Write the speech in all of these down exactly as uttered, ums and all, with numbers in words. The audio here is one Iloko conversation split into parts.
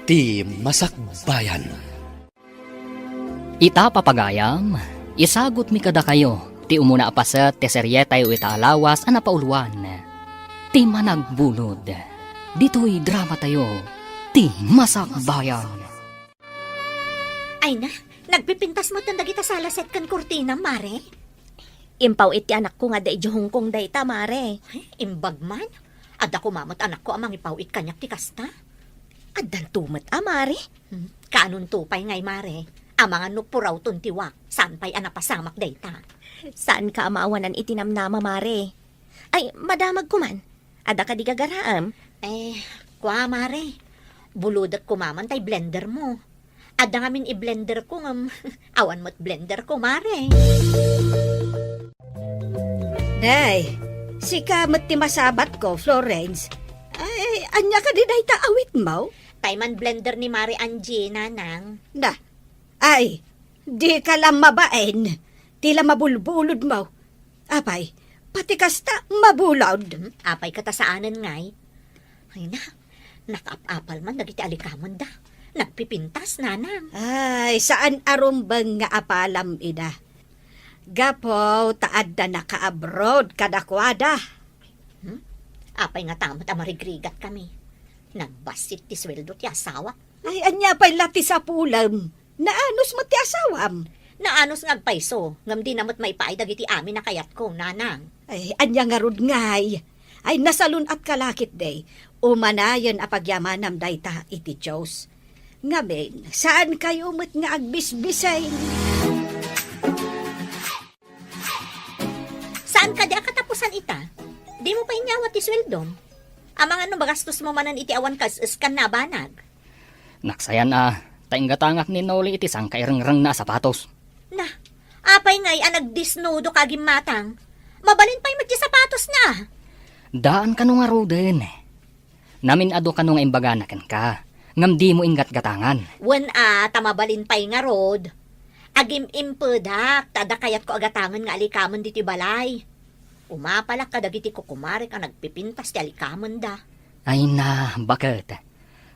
Ti Masakbayan. Ita, papagayam, isagutmi kadakayo ti umuna a paset ti serietayo ita a lawas a napauluan, Ti Managbulod. Ditoy dramatayo, Ti Masakbayan. Ay na, nagpipintas metten dagita salaset ken kurtina, Mare. Impaw-it ti anakko nga adda idiay Hong Kong dayta, Mare. Ay, imbag man. Adda koma met anakko a mangipaw-it kaniak ti kasta. Addanto met a, Mare. Hmm, kaanonto pay ngay, Mare? Amangan no purawton ti wak, saan pay a napasamak dayta. Saanka a maawanan iti namnama, Mare. Ay, madamag koman. Adda kadi gagaraem? Eh, kua, Mare. Bulodek koma man tay blender mo. Adda ngamin i-blender ko ngem awan met blender ko, Mare. Day, sika met ti masabat ko, Florence. Ay, ania kadi dayta awit mo? Tay man blender ni Mare Angie, Nanang. Na, ay, dika la mabain. Ti la mabulbulod mo. Apay, pati kasta mabulod. Hmm, apay ket a saanen ngay? Ay na, nakaap-apal man dagiti alikamenda. Nagpipintas, Nanang. Ay, saan a rumbeng nga apalam ida. Gapu ta adda naka-abroad kadakuada. Hmm? Apay ngata met a marigrigatkami? Nagbassit ti sueldo ti asawak. Ay, ania pay la ti sapulem? Naanus met ti asawam. Naanus nga agpayso, ngem dina met maipaay dagiti amin a kayatko, Nanang. Ay, ania ngarud ngay? Ay, nasalun-atka la ketdi. Umanayen a pagyamanam dayta iti Dios. Ngamin, saankayo met nga agbisbising. Saan kadi a katapusan ita? Dimo pay inyawat ti sueldom? Amangan no magastosmo manen iti awan kas-eskan a banag. Naksayan a, ta inggatangak ni Noli iti sangkairengrengna a sapatos. Na, apay ngay a nagdisnudo ka agimmatang? Mabalin pay met ti sapatosna. Daan kano ngaruden. Namin-adu kano nga imbagana kenka, ngem dimo inggatgatangan. Wen a, ta mabalin pay ngarud. Agim-impedak, ta adda kayatko a gatangen nga alikamen ditoy balay. Umapalak kadagiti kukumarek a nagpipintas ti alikamenda. Ay na, baket.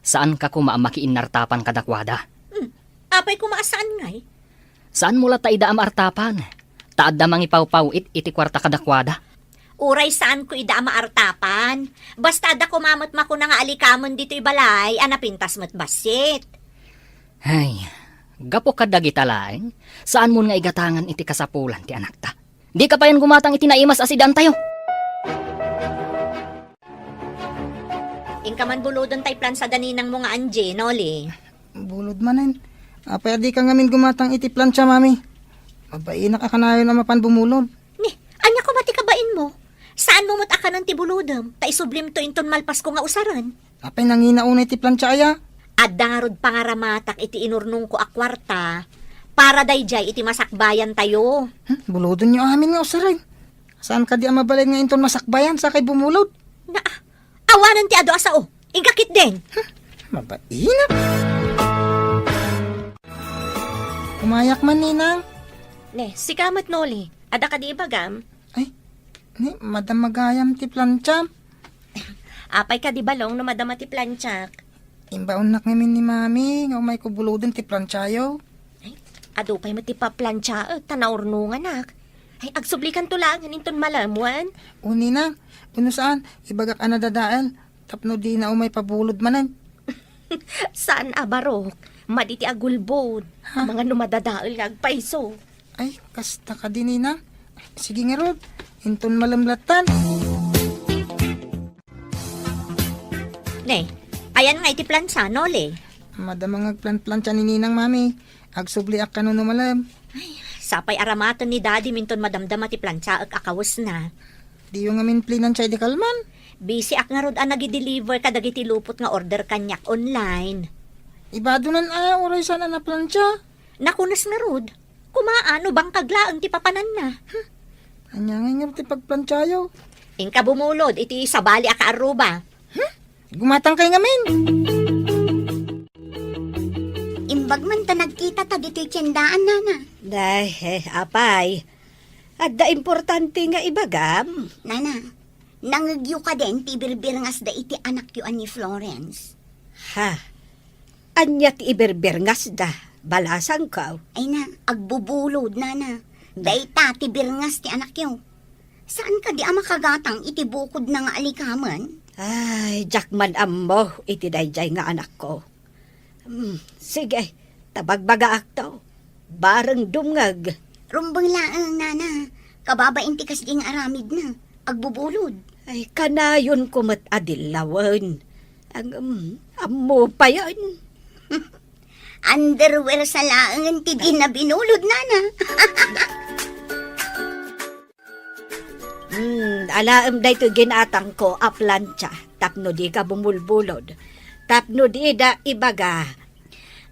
Saanka koma a makiinnartapan kadakuada. Hmm, apay koma a saan ngay? Saanmo latta ida a maartapan, ta adda mangipawpaw-it iti kuarta kadakuada. Uray saanko ida a maartapan, basta adda koma met makuna nga alikamen ditoy balay a napintas met bassit. Ay, gapu kadagita laeng, saanmon nga igatangan iti kasapulan ti anakta. Dika payen gumatang iti naimas a sidaantayo. Inka man bulodon tay plansa da ninangmo nga Angie, Noli. Bulod manen. Apay a dika ngamin gumatang iti plansa, Mami? Mabainak a kanayon a mapan bumulod. Ni, ania koma ti kabainmo? Saanmo met a kanen ti bulodem, ta isublimto inton malpasko nga usaren. Apay nangina unay ti plansa aya? Adda ngarud pangaramatak iti inurnongko a kuarta para daydiay iti masakbayantayo. Hmm, bulodonyo amin nga usaren. Saan kadi a mabalin nga inton masakbayan sakay bumulod? Na, awanen ti adu a sao. Inka ketdin. Hmm, mabaina. Umayak man, Ninang. Ne, sika met, Noli. Adda kadi ibagam? Ay, ni, madamagayam ti plansa. Apay kadi balong no madama ti plansak? Imbaonnak ngamin ni Mami nga umayko buloden ti plansayo. Ay, adu pay met ti paplansaek ta naurnonganak. Ay, agsublikanto laengen inton malem wen? O, Ninang, wenno saan, ibagak a nadadael tapno dina umay pabulod manen. Saan a barok? Madi ti agulbod. Ha? Amangan no madadael nga agpayso. Ay, kasta kadi, Ninang. Sige ngarud, inton malem lattan. Ne, ayan nga iti plansa, Noli. Madama nga agplanplansa ni Ninang, Mami. Agsubliak kano no malem. Ay, sapay aramaten ni Daddy minton madamdama ti plansaek a kawesna. Diyo ngamin plinansa idi kalman? Busy ak ngarud a nagideliver kadagiti lupot nga order kaniak online. Ibadonan a, uray saan a naplansa. Nakunes ngarud. Kumaa no bangkag laeng ti papananna. Hmm. Ania ngay ngarud ti pagplansayo? Inka bumulod iti sabali a kaarruba. Hmm? Gumatang kay ngamin. Imbag man ta nagkita ta ditoy tiendaan, Nana. Day, eh, apay. Adda importante nga ibagam. Nana, nangegyo kaden ti birbirngasda iti anakyo a ni Florence? Ha? Ania ti iberberngasda, balasangko? Ay na, agbubulod, nana. Dayta ti berngas ti anakyo. Saan kadi a makagatang iti bukodna nga alikamen? Ay, diak man ammo iti daydiay nga anakko. Hmm, sige, ta bagbagaakto. Bareng dumngeg. Rumbeng laeng, nana. Kababain ti kasdi nga aramidna. Agbubulod. Ay, kanayonko met a dillawen. Ang, um, ammo pa yan. Underwear sa laengen ti di nabinulod, nana. Hmm, alaem daytoy ginatangko a plancha tapno dika bumulbulod. Tapno dida ibaga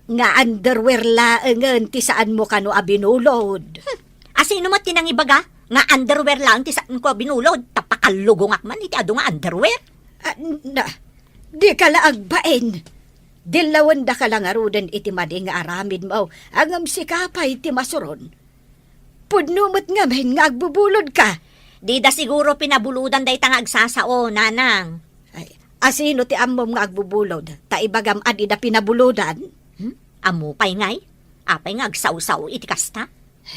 nga underwear laengen ti saanmo kano a binulod. Hmm, asino met ti nangibaga nga underwear laeng ti saanko a binulod? Ta pakallugongak man iti adu nga underwear. Ah, na, dika la agbain. Dillawendaka la ngaruden iti madi nga aramidmo, ngem sika pay ti masuron. Pudno met ngamin nga agbubulodka. Dida siguro pinabulodan dayta nga agsasao, nanang. Ay, asino ti ammom nga agbubulod? Ta ibagam a dida pinabulodan? Hmm? Ammo pay ngay? Apay nga agsao-sao iti kasta?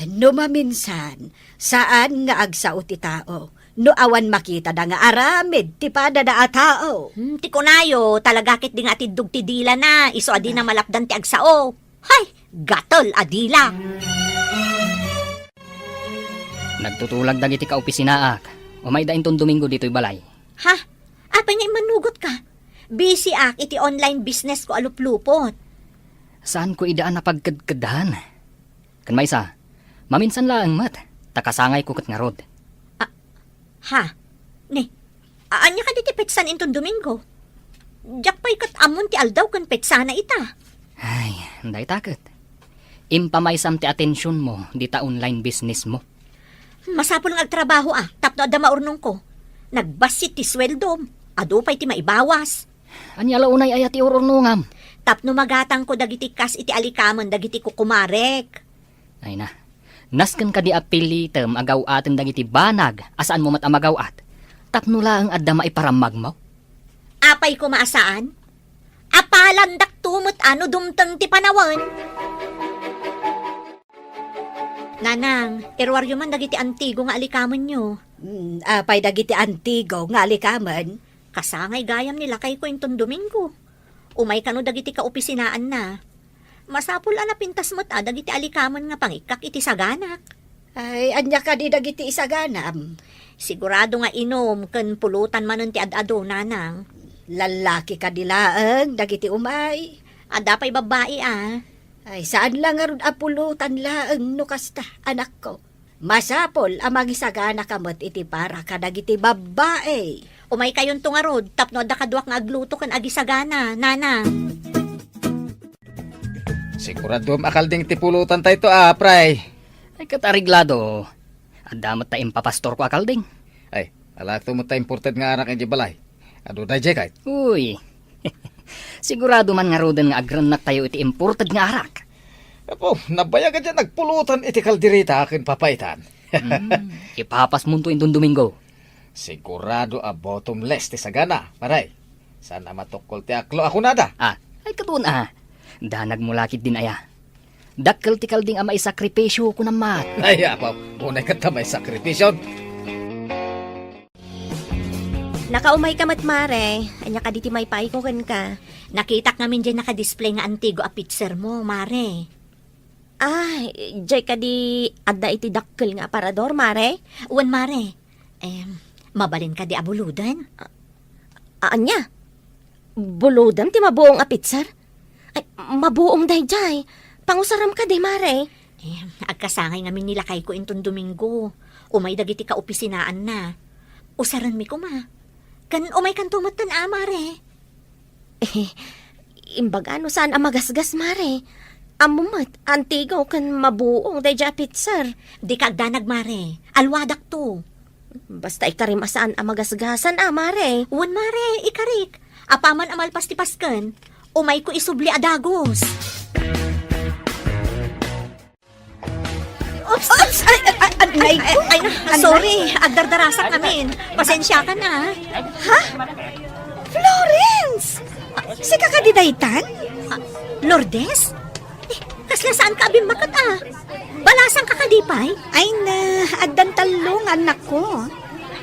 No maminsan, saan nga agsao ti tao no awan makitada nga aramid ti padada a tao. Hmm, ti kunayo, talaga ketdi nga atiddog ti dilana, isu a dina malapdan ti agsao. Hay, gatel a dila! Nagtutulag dagiti kaopisinaak. Umayda inton Domingo ditoy balay. Ha? Apay nga immanugotka? Busy ak iti online business ko a luplupot. Saanko ida a napagkedkedhan? Ken maysa, maminsan laeng met, ta kasangayko ket ngarud. Ah, ha? Ni, ania kadi ti petsan inton Domingo? Diak pay ket ammon ti aldaw ken petsana ita. Ay, dayta ket. Impamaysam ti atensionmo dita online businessmo. Masapul nga agtrabaho a, tapno adda maurnongko. Nagbassit ti sueldom, adu pay ti maibawas. Ania la unay aya ti ururnongam? Tapno magatangko dagiti kas iti alikamen dagiti kukumarek. Ay na, nasken kadi a pilitem a gaw-aten dagiti banag a saanmo met a magaw-at, tapno laeng adda maiparammagmo? Apay koma a saan? Apalandakto met a no dumteng ti panawen. Nanang, iruaryo man dagiti antigo nga alikamenyo. Hmm, apay dagiti antigo nga alikamen? Kasangay gayam ni lakayko inton Domingo. Umay kano dagiti kaopisinaanna. Masapul a napintas met a dagiti alikamen nga pangikkak iti saganak. Ay, ania kadi dagiti isaganam? Sigurado nga inum ken pulutan manen ti ad-adu, nanang. Lallaki kadi laeng dagiti umay? Adda pay babbai a. Ay, saan la ngarud a pulutan laeng no kasta, anakko. Masapul a mangisaganaka met iti para kadagiti babbai. Umaykayonto ngarud tapno adda kaduak nga agluto ken agisagana, nanang. Siguraduem a kalding ti pulutan tayto a, pray. Ay, ket areglado. Adda met ta impapastorko a kalding. Ay, alakto met ta imported nga arak idiay balay. Adu daydiay kayat? Uy. Sigurado man ngaruden nga agrennaktayo iti imported nga arak. Apo, nabayag a diay nagpulutan iti kaldereta ken papaitan. Hmm, ipapasmonto inton Domingo. Sigurado a bottomless ti sagana, pare. Saan a matukkol ti aklo a kunada? Ah, ay, ket wen a. Danagmo la ketdin aya. Dakkel ti kalding a maisakripisio, kunam met. Ay, apo, unay ket ta maisakripisio. Nakaumayka met, mare. Ania kadi ti maipayko kenka? Nakitak ngamin diay nakadisplay nga antigo a pitsermo, mare. Ah, diay kadi adda iti dakkel nga aparador, mare? Wen, mare. Em, mabalin kadi a buloden? A-, ania? Buloden ti mabuong a pitser? Ay, mabuong daydiay. Pangusaram kadi, mare? Em, agkasangay ngamin ni lakayko inton Domingo. Umay dagiti kaopisinaanna. Usarenmi koma. Ken umaykanto metten a, mare. Eh, imbaga no saan a magasgas, mare. Ammom met, antigo ken mabuong daydiay a pitser. Dika agdanag, mare. Alwadakto. Basta ikarim a saan a magasgasan a, mare. Wen, mare, ikarik. Apaman a malpas ti Pasken, umayko isubli a dagus. Oops! Oops! Ay, ay, ay, ay, ay, ay, sorry. Agdardarasak ngamin. Pasensiakan a. Ha? Florence! Sika kadi daytan? Ah, Lourdes? Eh, kasla saanka a bimmaket a? Balasangka kadi pay? Ay na, addan tallo nga annakko.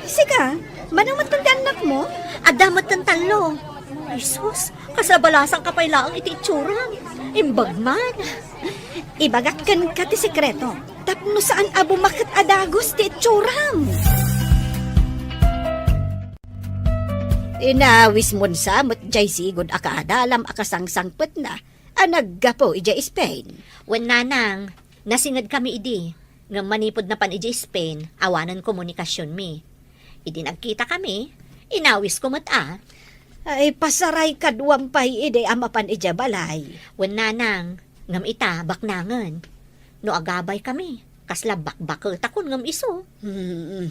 Sika, mano met ti annakmo? Adda met tallo. Jesus, kasla balasangka pay laeng iti itsuram. Imbag man. Ibagak kenka ti sekreto. Tapno saan a bumaket a dagus ti itsuram. Inawismon sa met jay sigud a kaadalam a kasangsangpetna a naggapu idiay Spain. Wen, nanang, nasingedkami idi, ngem manipud napan idiay Spain, awanen komunikasionmi. Idi nagkitakami, inawisko met a. Ay, pasaray kaduam pay idi a mapan idiay balay. Wen, nanang, ngem ita, baknangen. No agabaykami, kasla bakbaketakon ngem isu. Hmm.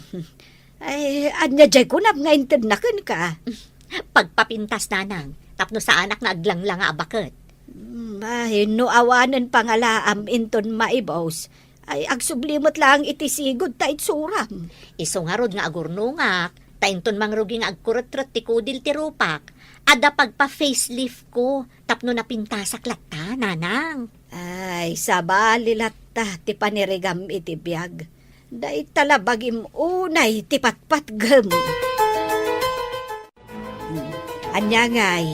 Ay, ania jay kunam nga intedna kenka? Pagpapintas, nanang, tapno saanak nga aglanglanga a baket. Hmm, ay, no awanen pangalaam inton maibus, ay, agsubli met laeng iti sigud ta itsuram. Isu ngarud nga agurnongak, ta inton mangrugi nga agkuretret ti kudil ti rupak, adda pagpa-facelift ko tapno napintasak latta, nanang. Ay, sabali latta ti panirigam iti biag. Dayta la bagim unay ti patpatgem. Ania ngay,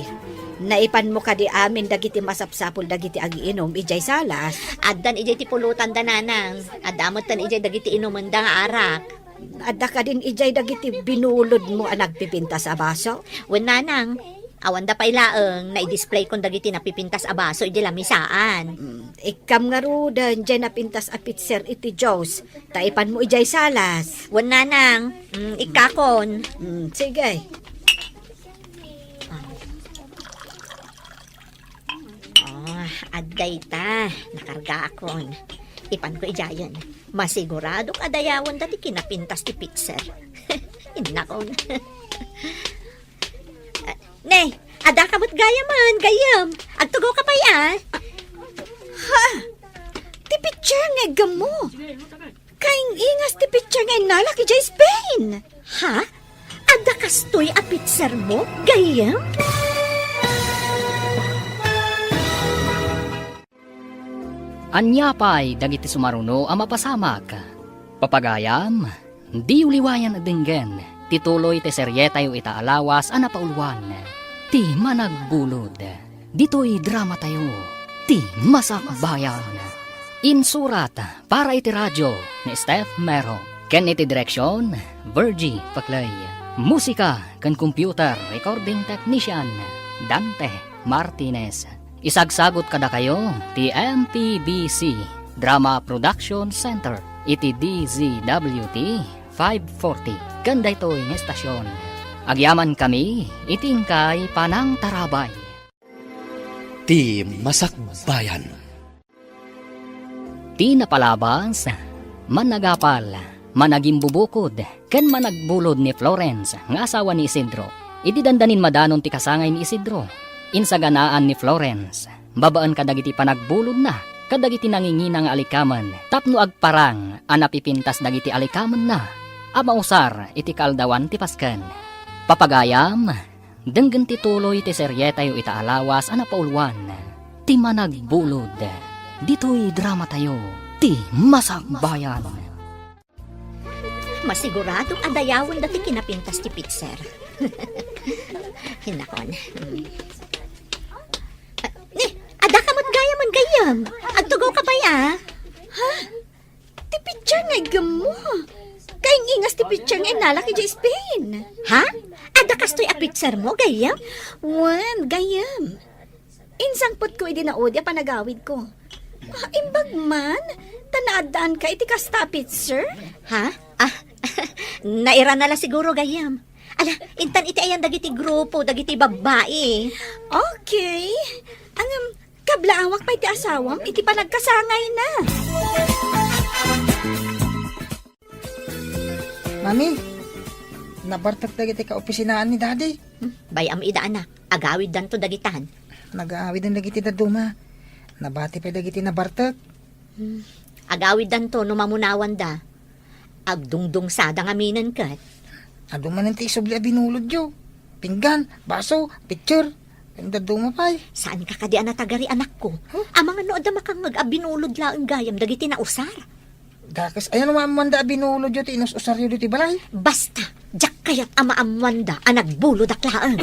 naipanmo kadi amin dagiti masapsapul dagiti agiinum idiay salas? Addan idiay ti pulotanda, nanang. Adda metten idiay dagiti inumenda nga arak. Adda kadin idiay dagiti binulodmo a nagpipintas a baso? Wen, nanang, awanda pay laeng, naidisplayko dagiti napipintas a baso idiay lamisaan. Mm, ikkam ngaruden diay napintas a pitser iti juice, ta ipanmo idiay salas. Wen, nanang, mm, ikkakon. Mm, sige. Oh, adda ita. Nakargaakon. Ipanko idiayen. Masiguradok a dayawenda ti kinapintas ti pitser. Innakon. Ah, ne, adda ka met gayamen, gayyem. Agtugawka pay a. Ha? Ti pitser nga iggemmo? Kaing-ingas ti pitser nga innalak idiay Spain. Ha? Adda kastoy a pitsermo, gayyem? Ania pay dagiti sumaruno a mapasamak? Papagayam, diyo liwayan a denggen ti tuloy ti serietayo ita a lawas a napauluan, Ti Managbulod. Ditoy dramatayo, Ti Masakbayan. Insurat para iti radio ni Steph Mero, ken iti direksion, Virgie Paclay. Musika ken computer recording technician, Dante Martinez. Isagsagut kadakayo ti M P B C Drama Production Center iti D Z W T five forty ken daytoy nga estasion. Agyamankami iti inkay panangtarabay. Ti Masakbayan. Ti napalabas, managapal, managimbubukod, ken managbulod ni Florence nga asawa ni Isidro. Idi dandanin madanon ti kasangay ni Isidro, insaganaan ni Florence, babaen kadagiti panagbulodna, kadagiti nangingina nga alikamen, tapno agparang a napipintas dagiti alikamenna a mausar iti kaaldawan ti Pasken. Papagayam, denggen ti tuloy ti serietayo ita a lawas a napauluan, Ti Managbulod. Ditoy dramatayo, Ti Masakbayan. Masiguradok a dayawenda ti kinapintas ti pitser. Hinakon. Ah, ni, adda ka met gayamen, gayyem. Agtugawka pay a. Ha? Ti pitser nga iggemmo. Kaing-ingas ti pitser nga innalak idiay Spain. Ha? Adda kastoy a pitsermo, gayyem? Wen, gayyem. Insangpetko idi naudi a panagawidko. Ah, imbag man, ta naaddaanka iti kasta a pitser? Ha? Ah, nairana la siguro, gayyem. Ala, intan iti ayan dagiti grupo, dagiti babbai. Okay. Ngem, kablaawak pay ti asawam iti panagkasangayna. Mami, nabartek dagiti kaopisinaan ni Daddy. Hmm, bay-am ida, anak. Agawiddanto dagitan. Nagaawiden dagiti dadduma. Nabati pay dagiti nabartek. Hmm. Agawiddanto no mamunawanda. Agdungdungsada ngaminen ket. Adu manen ti isubli a binulodyo. Pinggan, baso, pitser. Ania dadduma pay? Saan ka kadi a natagari, anakko? Huh? Amangan no adda makangngeg a binulod laeng gayam dagiti nausar. Dakes, ania no maammuanda a binulodyo ti inus-usaryo ditoy balay? Basta, diak kayat a maammuanda a nagbulodak laeng.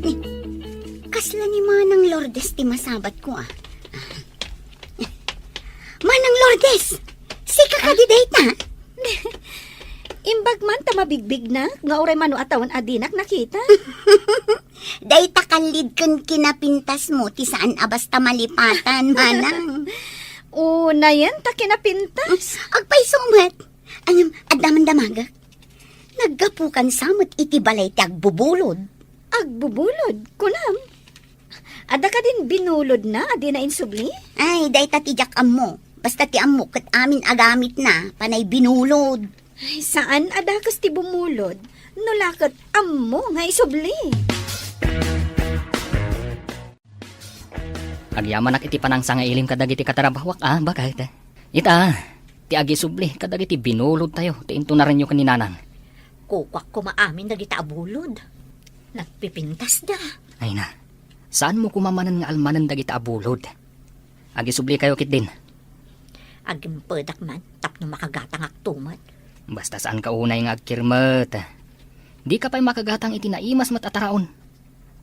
Ni, kasla ni Manang Lourdes ti masabatko, a. Manang Lourdes, sika kadi dayta? Imbag man ta mabigbignak, nga uray mano a tawen a dinak nakita. Dayta kallid ken kinapintasmo ti saan a basta malipatan, manang. Unayen ta kinapintas. Agpayso met. Ngem, adda man damagek. Naggapukan sa met iti balay ti agbubulod. Agbubulod? Kunam? Adda kadin binulodna a dina insubli? Ay, dayta ti diak ammo. Basta ti ammo ket amin a gamitna, panay binulod. Ay, saan a dakes ti bumulod, no la ket ammo nga isubli. Agyamanak iti panangsangaili kadagiti katrabahuak a baket. Ita, ti agisubli kadagiti binulodtayo ti intunarenyo ken ni Nanang. Kukuak koma amin dagita a bulod. Nagpipintasda. Ay na, saanmo koma manen nga almanen dagita a bulod. Agisublikayo ketdin. Agimpedak man tapno makagatangakto met. Basta saanka unay nga agkirmet. Dika pay makagatang iti naimas met a taraon.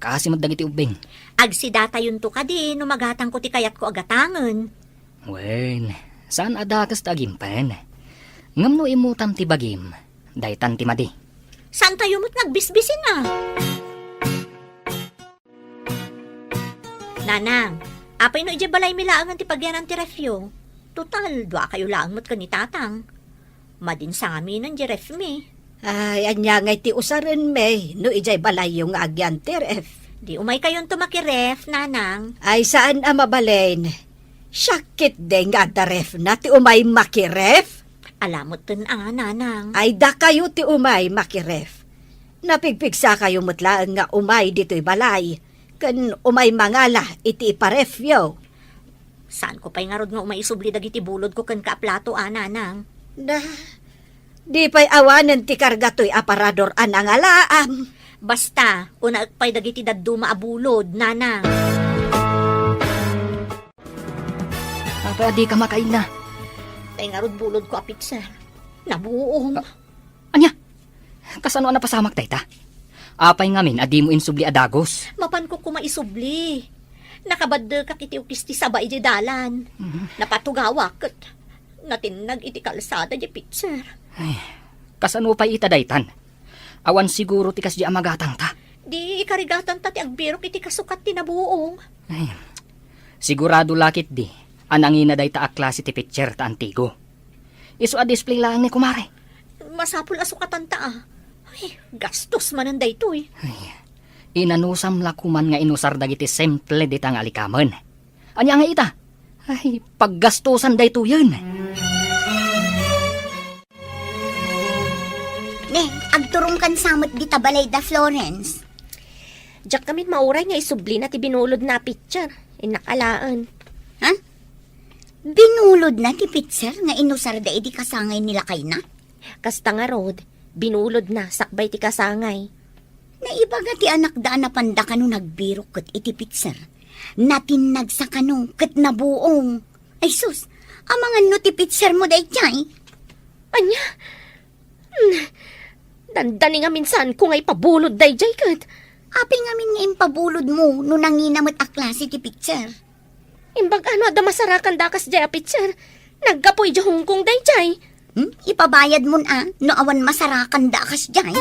Kaasi met dagiti ubbing. Agsidatayonto kadi no magatangko ti kayatko a gatangen. Wen, saan a dakes ta agimpen. Ngem no immutam ti bagim, daytan ti madi. Saantayo met nga agbisbisin a? Nanang, apay no idiay balaymi laengen ti pagyanan ti refyo? Total, duakayo laeng met ken ni Tatang. Madin sangaminen diay refmi. Ay, ania ngay ti usarenmi no idiay balayyo nga agyan ti ref? Di umaykayonto makiref, Nanang. Ay, saan a mabalin. Siak ketdi nga adda refna ti umay makiref? Ala metten a, Nanang. Ay, dakayo ti umay makiref. Napigpigsakayo met laeng nga umay ditoy balay, ken umay mangala iti iparefyo. Saanko pay ngarud nga umay isubli dagiti bulodko kenka a plato a, Nanang? Na, di pay awanen ti karga toy aparador a nangalaam. Basta, unaek pay dagiti dadduma a bulod, Nanang. Apay a dika makainna? Tay ngarud bulodko a pitser. Nabuong. Ah, ania? Kasano a napasamak dayta? Apay ngamin a dimo insubli a dagus? Mapanko koma isubli. Nakabaddekak iti ukis ti saba idiay dalan. Mhm. Napatugawak ket natinnag iti kalsada diay pitser. Ay, kasano pay ita daytan? Awan siguro ti kasdiay a magatangta. Di ikarigatanta ti agbirok iti kasukat ti nabuong. Ay, sigurado la ketdi a nangina dayta a klase ti pitser ta antigo. Isu a display laeng ni kumare. Masapul a sukatanta a. Ay, gastos manen daytoy. Ay, inanusam la koman nga inusar dagiti simple dita nga alikamen. Ania nga ita? Ay, paggastosan daytoyen. Ne, agturongkan sa met dita balay da Florence. Diak ngamin mauray nga isublina ti binulodna a pitser. Innak alaen. Ha? Binulodna ti pitser nga inusarda idi kasangay ni lakayna? Kasta ngarud, binulodna sakbay ti kasangay. Naibaga ti anakda a napanda kano nagbirok ket iti pitser. Natinnagsa kano ket nabuong. Ay sus, amangan no ti pitsermo daydiay? Ania? Hmm, dandani ngamin saanko nga ipabulod daydiay ket. Apay ngamin nga impabulodmo no nangina met a klase ti pitser? Imbag-ano adda masarakanda a kasdiay a pitser? Naggapu idiay Hong Kong daydiay. Hmm? Ipabayadmon a no awan masarakanda a kasdiay?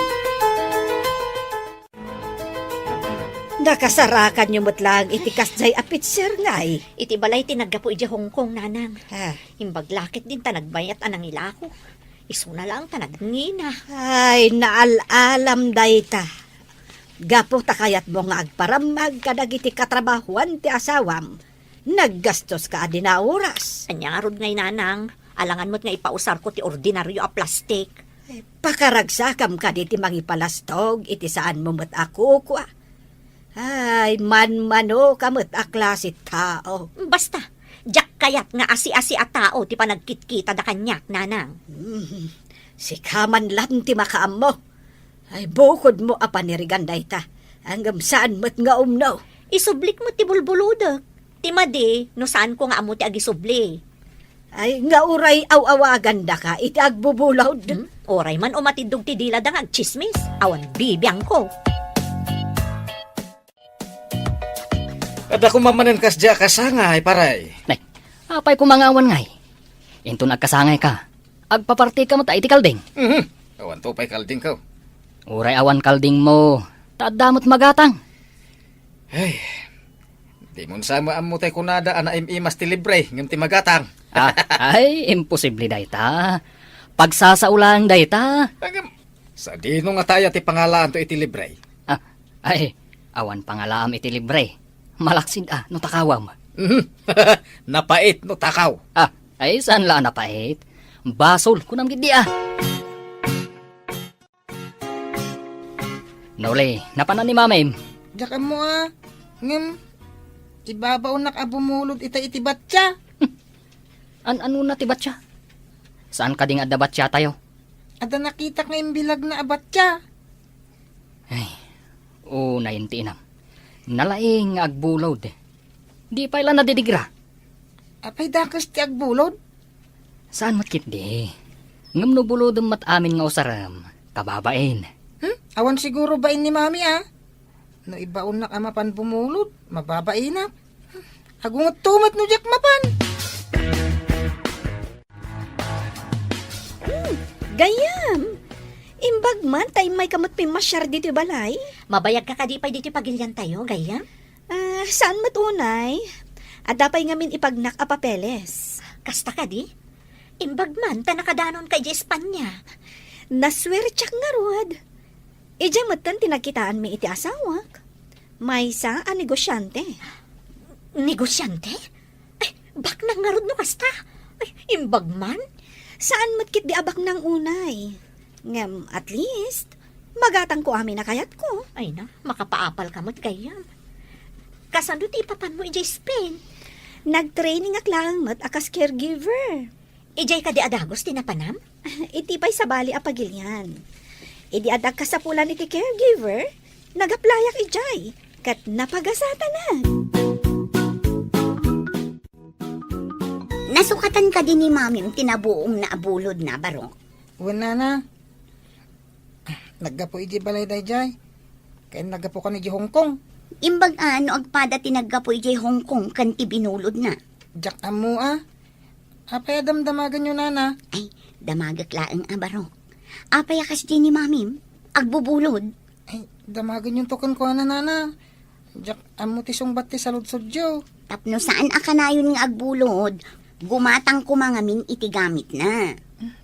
Nakasarakanyo met laeng iti kasdiay a pitser ngay. Iti balay ti naggapu idiay Hong Kong, Nanang. Ah. Imbag la ketdin ta nagmayat a nangilako. Isuna laeng ta nagngina. Ay, naal-alam dayta. Gapu ta kayatmo nga agparammag kadagiti katrabahuan ti asawam, naggastoska a dina oras. Ania ngarud ngay, Nanang? Alangan met nga ipausarko ti ordinario a plastik. Eh, pakaragsakam kadi ti mangipalastog iti saanmo met a kukua. Ay, manmanoka met a klase tao. Basta, diak kayat nga asi-asi a tao ti panagkitkitada kaniak, Nanang. Hmm, sika man laeng ti makaammo. Ay, bukodmo a panirigan dayta. Ngem saan met nga umno. Isublik met ti bulbulodek. Ti madi, no saanko nga ammo ti agisubli. Ay, nga uray aw-awagandaka iti agbubulod. Hmm? Uray man umatiddog ti dilada nga agtsismis. Awan bibiangko. Adda koma manen kasdiay a kasangay, pare. Nay, apay koma nga awan ngay? Inton agkasangayka, agpapartika met iti kalding. Mhm. Awanto pay kaldingko. Uray awan kaldingmo, ta adda met magatang. Ay, di mo sa maammo tay kunada a naim-imas ti libre ngem ti magatang. Ah, ay, imposible dayta. Pagsasao laeng dayta. Ngem, sadino nga taya ti pangalaanto iti libre? Ah, ay, awan pangalaam iti libre. Malaksid a no takawam. Mhm. Napait no takaw. Ah, ay, saan la a napait? Basol, kunam gid di a. Noli, napanan ni Mamim? Diak ammo a. Ngem, ibabaonnak a bumulod ita iti batya. An-anona ti batya? Saan kadi nga adda batya tayo? Adda nakitak nga imbilagna a batya. Ay, unay ti inam. Nalaing nga agbulod. Di pay la nadidigra. Apay dakes ti agbulod? Saan met ketdi. Ngem no bulodem met amin nga usarem, kababain. Hmm? Awan siguro bain ni Mami, ah. No ibaonnak a mapan bumulod, mababainak. Agungetto met no diak mapan. Hmm, gayyem. Imbag man ta immayka met pimmasiar ditoy balay. Mabayagka kadi pay ditoy pagiliantayo, gayyem? Ah, saan met unay? Adda pay ngamin ipagnak a papeles. Kasta kadi? Imbag man ta nakadanonka idiay Espanya. Nasuertiak ngarud. Idiay metten ti nagkitaanmi iti asawak. Maysa a negosiante. Negosiante? Ay, baknang ngarud no kasta. Ay, imbag man. Saan met ketdi a baknang unay. Ngem, at least, magatangko amin a kayatko. Ay na, makapaapalka met gayyem. Kasano ti ipapanmo idiay Spain? Nagtrainingak laeng met a kas caregiver. Idiay kadi a dagus ti napanam? Iti pay sabali a pagilian. Idi adda kasapulan iti caregiver, nagaplayak idiay, ket napagasatanak. Nasukatan kadi ni Mamim ti nabuongna a bulodna, Barok? Wen, nana. Naggapu idiay balay daydiay. Ken naggapukan idiay Hong Kong. Imbag a no agpada ti naggapu idiay Hong Kong ken ti binulodna. Diak ammo a. Apay a damdamagenyo, nana? Ay, damagek laeng a, Barok. Apay a kasdi ni Mamim? Agbubulod? Ay, damagenyonto kenkuana, nana. Diak ammo ti sungbat ti saludsodyo. Tapno saan a kanayon nga agbulod, gumatang koma ngamin iti gamitna.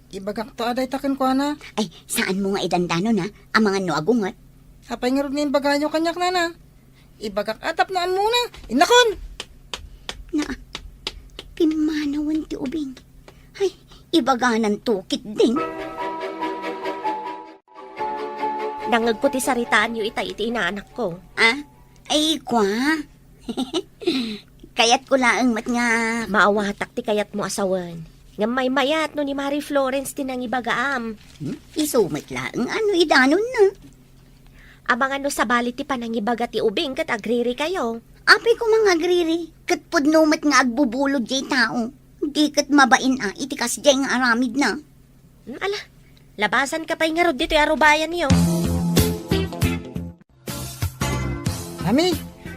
Ibagakto a dayta kenkuana. Ay, saanmo nga idandanon, ha? Amangan no agunget. Apay ngarud nga imbagayo kaniak, nana? Ibagak a tapno ammona. Innakon! Na, pimmanawen ti ubing. Ay, ibagananto ketdin. Nangngegko ti saritaanyo itay iti inaanakko. Ah? Ay, kua? Kayatko laeng met nga maawatak ti kayatmo a sawen. Ngem maymayat no ni Mari Florence ti nangibagaam. Hmm? Isu met laeng a no idanonna. Amangan no sabali ti panangibaga ti ubing ket agririkayo. Apay koma nga agriri, ket pudno met nga agbubulod diay tao. Di ket mabain a iti kasdiay nga aramidna. Hmm, ala, labasanka pay ngarud ditoy arubayanyo. Mami,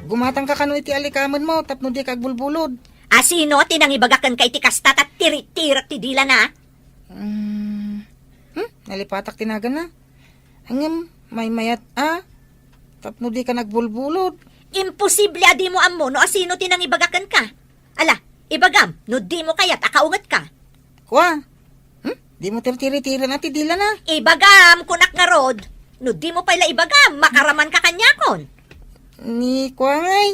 gumatangka kano iti alikamenmo tapno dika agbulbulod. A sino ti nangibaga kenka iti kasta ta tirik-tirik ti dilana? Hmm. Hmm? Nalipatak ti naganna. Ngem, maymayat a, tapno dika agbulbulod. Imposible a dimo ammo no a sino ti nangibaga kenka. Ala, ibagam, no dimo kayat a kaungetka. Kua? Hmm? Dimo tirtiritiren a ti dilana? Ibagam, kunak ngarud, no dimo pay la ibagam, makaramanka kaniakon. Ni kua ngay?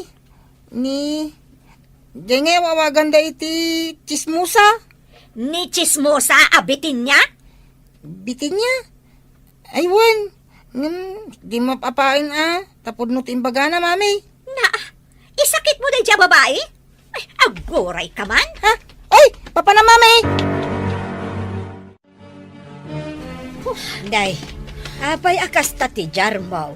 Ni, diay ngay aw-awaganda iti tsismosa? Ni tsismosa a Bitinia? Bitinia? Ay, wen. Ngem, di mapaapain a, tapudno ti imbagana, mami. Na, isakitmo daydiay a babai? Ay, agurayka man. Ha? Oy, papanam, mami! Huh, day, Apay a kasta ti diarmo?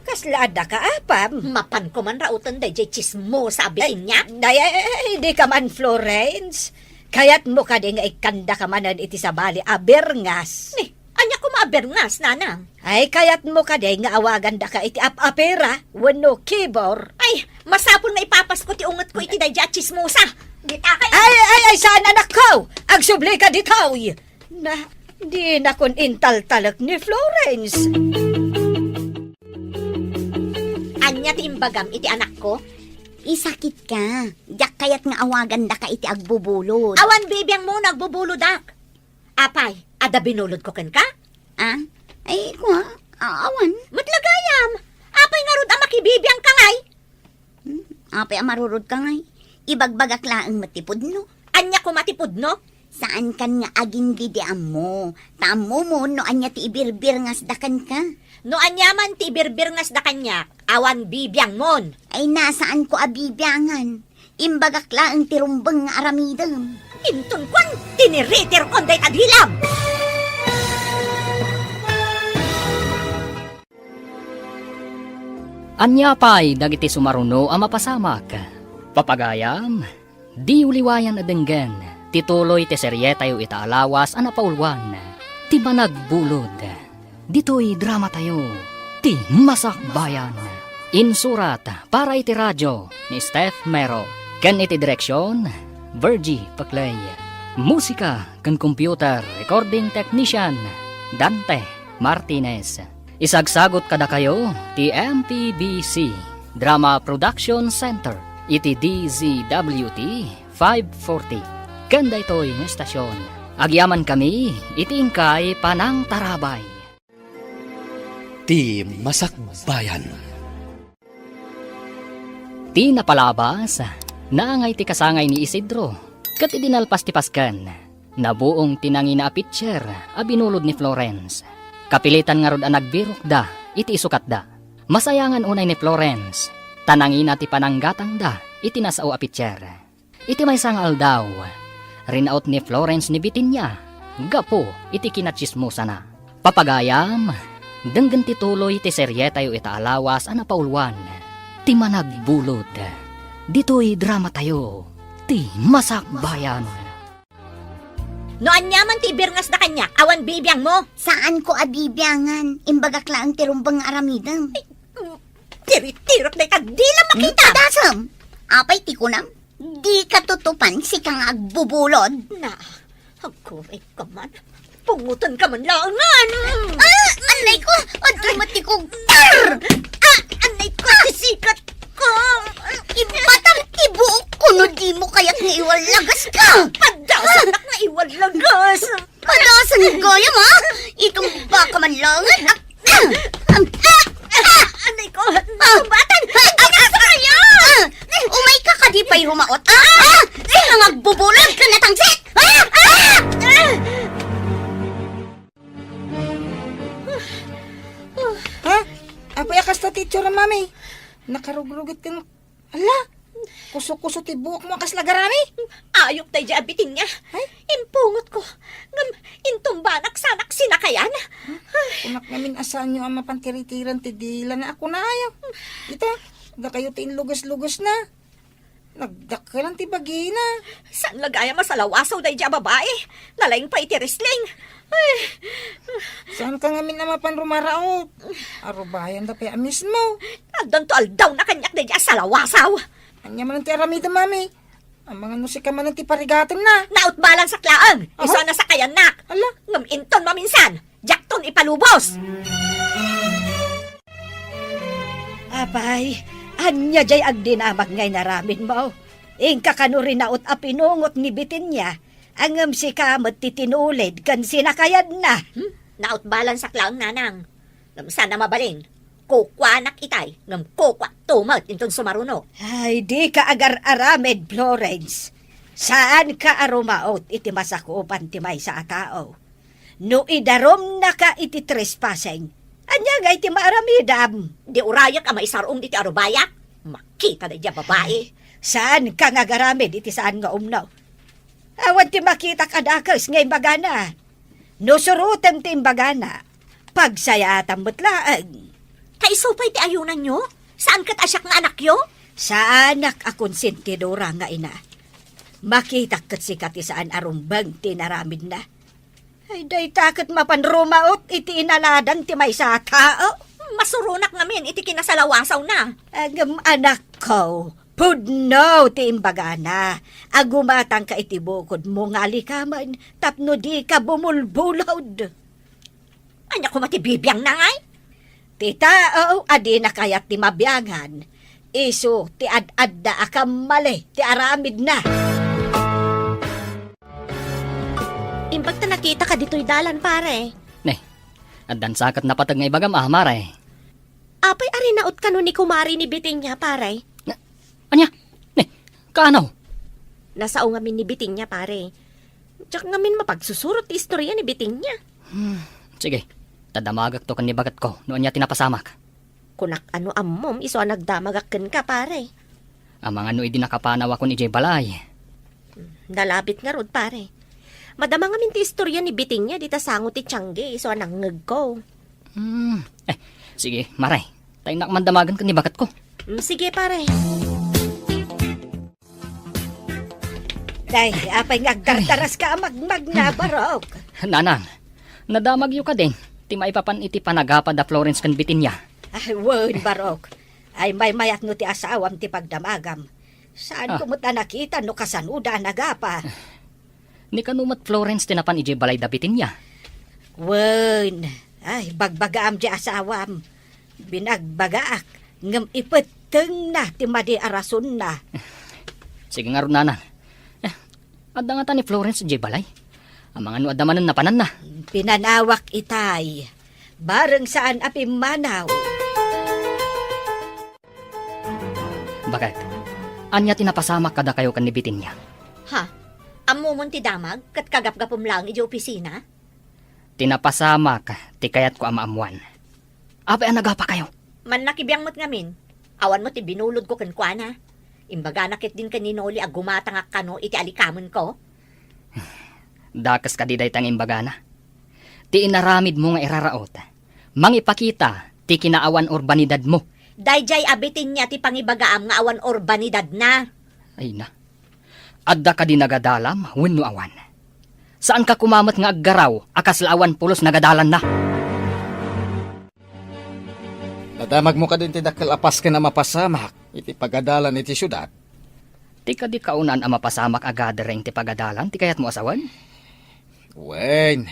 Kasla adda ka apam? Mapanko man rauten daydiay tsismosa a bitinyak? Ay, ay, ay, ay, di ka man, Florence. Kayatmo kadi nga ikkandaka manen iti sabali a birngas? Ni, ania koma a birngas, nanang? Ay, kayatmo kadi nga awagandaka iti ap-apera wenno kibor? Ay, masapul nga ipapasko ti ungetko iti daydiay a tsismosa. Dita kay Ay, ay, ay, saan, anakko? Agsubli ka ditoy! Na, dinakon intaltalek ni Florence. Ania ti imbagam iti anakko? Isakitka. Diak kayat nga awagandaka iti agbubulod. Awan bibiangmo no agbubulodak. Apay, adda binulodko kenka? Ah? Ay, kua, a-, awan. Met la gayam. Apay ngarud a makibibiangka ngay? Hmm, apay a marurodka ngay? Ibagbagak laeng met ti pudno. Ania koma ti pudno? Saankan nga agingga idi ammo. Ta ammomon no ania ti ibirbirngasda kenka. No ania man ti ibirbirngasda kaniak, awan bibiangmon. Ay, na, saanko a bibiangan. Imbagak laeng ti rumbeng nga aramidem. Inton kuan, tiniritirkon dayta dilam. Ania pay dagiti sumaruno a mapasamak? Papagayam, diyo liwayan a denggen ti tuloy ti serietayo ita a lawas a napauluan, Ti Managbulod. Ditoy dramatayo, Ti Masakbayan. Insurat para iti radio ni Steph Mero, ken iti direksion, Virgie Paclay. Musika ken computer recording technician, Dante Martinez. Isagsagut kadakayo ti M P B C Drama Production Center iti D Z W T five forty. Ken daytoy nga estasion, agyamankami iti inkay panangtarabay. Ti Masakbayan. Ti napalabas, naangay ti kasangay ni Isidro, ket idi nalpas ti pasken, nabuong ti nangina a pitser a binulod ni Florence. Kapilitan ngarud a nagbirokda iti isukatda. Masayangan unay ni Florence, ta nangina ti pananggatangda iti nasao a pitser. Iti maysa nga aldaw, rinaut ni Florence ni Bitinia gapu iti kinatsismosana. Papagayam, denggen ti tuloy ti serietayo ita a lawas a napauluan, Ti Managbulod. Ditoy dramatayo, Ti Masakbayan. No ania man ti ibirngasda kaniak, awan bibiangmo. Saanko a bibiangan. Imbagak laeng ti rumbeng nga aramidem. Tiritirok dayta dilam makita. Padasem! Apay ti kunam? Dika tutupan, sika nga agbubulod. Na, agkuray ka man. Pungutan ka man laengen. Ah! Anay ko! Adtoy met ti kugtar! Ah! Anay ko! Sisikat ka! Ibatam ti buok ko no dimo kayat nga iwallagaska! Padasanak nga iwallagas! Padasan gayam, ha? Itumbaka man laengen. Ah! Ah! Ah! Ah! Anay ko! Ah! Tumbatan! Ah! Ay, pinasa kayo! Ah! Umay ka kadi pay rumaot, ah? Ah! Sika nga agbubulod ken natangsit! Ah! Ah! Ah! Ha? Apay a kasta ti itsura, Mami? Nakarugrugit ken, ala, kuso-kuso ti buokmo a kasla garami? Ayok daydiay a Bitinia. Ay? Impungotko. Ngem intumbanak sanak sinakayan. Kunak ngamin a saanyo a mapan tiritiran ti dilana a kunayo. Ita, dakayo ti inluges-lugesna. Nagdakkelan ti bagina. Saan la gayam a salawasaw daydiay a babai? Nalaing pay iti wrestling. Ay. Saanka ngamin a mapan rumaraot? Arubayanda pay a mismo. Addanto aldawna kaniak daydiay a salawasaw. Ania manen ti aramidem, Mami? Amangan no sika manen ti parigatenna. Nautbalansak laeng. Aha. Isu a nasakayannak. Ala. Ngem inton maminsan, diakton ipalubos. Apay, ania jay agdinamag nga inaramidmo? Inka kano rinaut a pinungot ni Bitinia, ngem sika met ti tinulid ken sinakayanna. Hmm? Nautbalansak laeng, nanang. Ngem saan a mabalin. Kukuanak itay, ngem kukuakto met inton sumaruno. Ay, dika agar-aramid, Florence. Saanka a rumaot iti masakupan ti maysa a tao. No idarumnaka iti trespassing, ania ngay ti maaramidam? Di urayek a maisar-ong ditoy arubayak? Makita daydiay a babai. Ay, saanka nga agaramid iti saan nga umno. Awan ti makitak a dakes nga imbagana. No surotem ti imbagana, Pagsayaatan met laeng. Kaisu pay ti ayunanyo? Saan ket a siak nga anakyo? Saanak a konsentidora nga ina. Makitak ket sika ti saan a rumbeng ti inaramidna. Ay, dayta ket mapan rumaot iti inaladang ti maysa a tao. Masuronak ngamin iti kinasalawasawna. Ngem anakko, pudno ti imbagana. Agumatangka iti bukodmo nga alikamen tapno dika bumulbulod. Ania koma ti bibiangna, ngay? Ti tao a dina kayat ti mabiangan, isu ti ad-adda a kammali ti aramidna. Imbag ta nakitaka ditoy dalan, pare. Ne, addan sa ket napateg nga ibagam, ah, mare. Apay a rinaot kano ni kumare ni Bitinia, pare? Na, ania? Ne, kaano? Nasao ngamin ni Bitinia, pare. Diak ngamin mapagsusurot ti istorya ni Bitinia. Hmm, sige. Ta damagakto ken ni baketko no ania ti napasamak. Kunak a no ammom isu a nagdamagak kenka, pare. Amangan no idi nakapanawakon idiay balay. Nalabit ngarud, pare. Madama ngamin ti istorya ni Bitinia dita sango ti tiangge isu a nangngegko. Hmm, eh, sige, mare. Ta innak man damagen ken ni baketko. Hmm, sige, pare. Day, apay nga agtartaraska a magmagna, Barok? Nanang, nadamagyo kadin ti maipapan iti panagapa da Florence ken Bitinia? Ay, wen, Barok. Ay, maymayat no ti asawam ti pagdamagam. Saan Ah. ko met a nakita no kasanoda a nagapa. Ni kano met Florence ti napan idiay balay da Bitinia? Wen, ay, bagbagaam ti asawam. Binagbagaak, ngem ipettengna ti madi a rasonna. Sige ngarud, nanang. Eh, adda ngata ni Florence idiay balay? Amangan no adda manen napananna. Pinanawak itay. Bareng saan a pimmanaw. Baket, ania ti napasamak kadakayo ken ni Bitinia? Ha? Ammomon ti damag ket kagapgapom laeng idiay opisina? Ti napasamak ti kayatko a maammuan. Apay a nagapakayo? Mannakibiang met ngamin. Awan met ti binulodko kenkuana. Imbagana ketdin ken ni Noli a gumatangak kano iti alikamenko. Dakes kadi dayta nga imbagana? Ti inaramidmo nga iraraot, mangipakita ti kinaawan urbanidadmo. Daydiay a Bitinia ti pangibagaam nga awan urbanidadna. Ay na. Adda kadi nagadalam wenno awan? Saanka koma met nga aggaraw a kasla awan pulos nagadalanna? Nadamagmo kadi ti dakkel a pasken a mapasamak iti pagadalan iti siudad? Ti kadi kaunaan a mapasamak a gathering ti pagadalan ti kayatmo a sawen? Wen,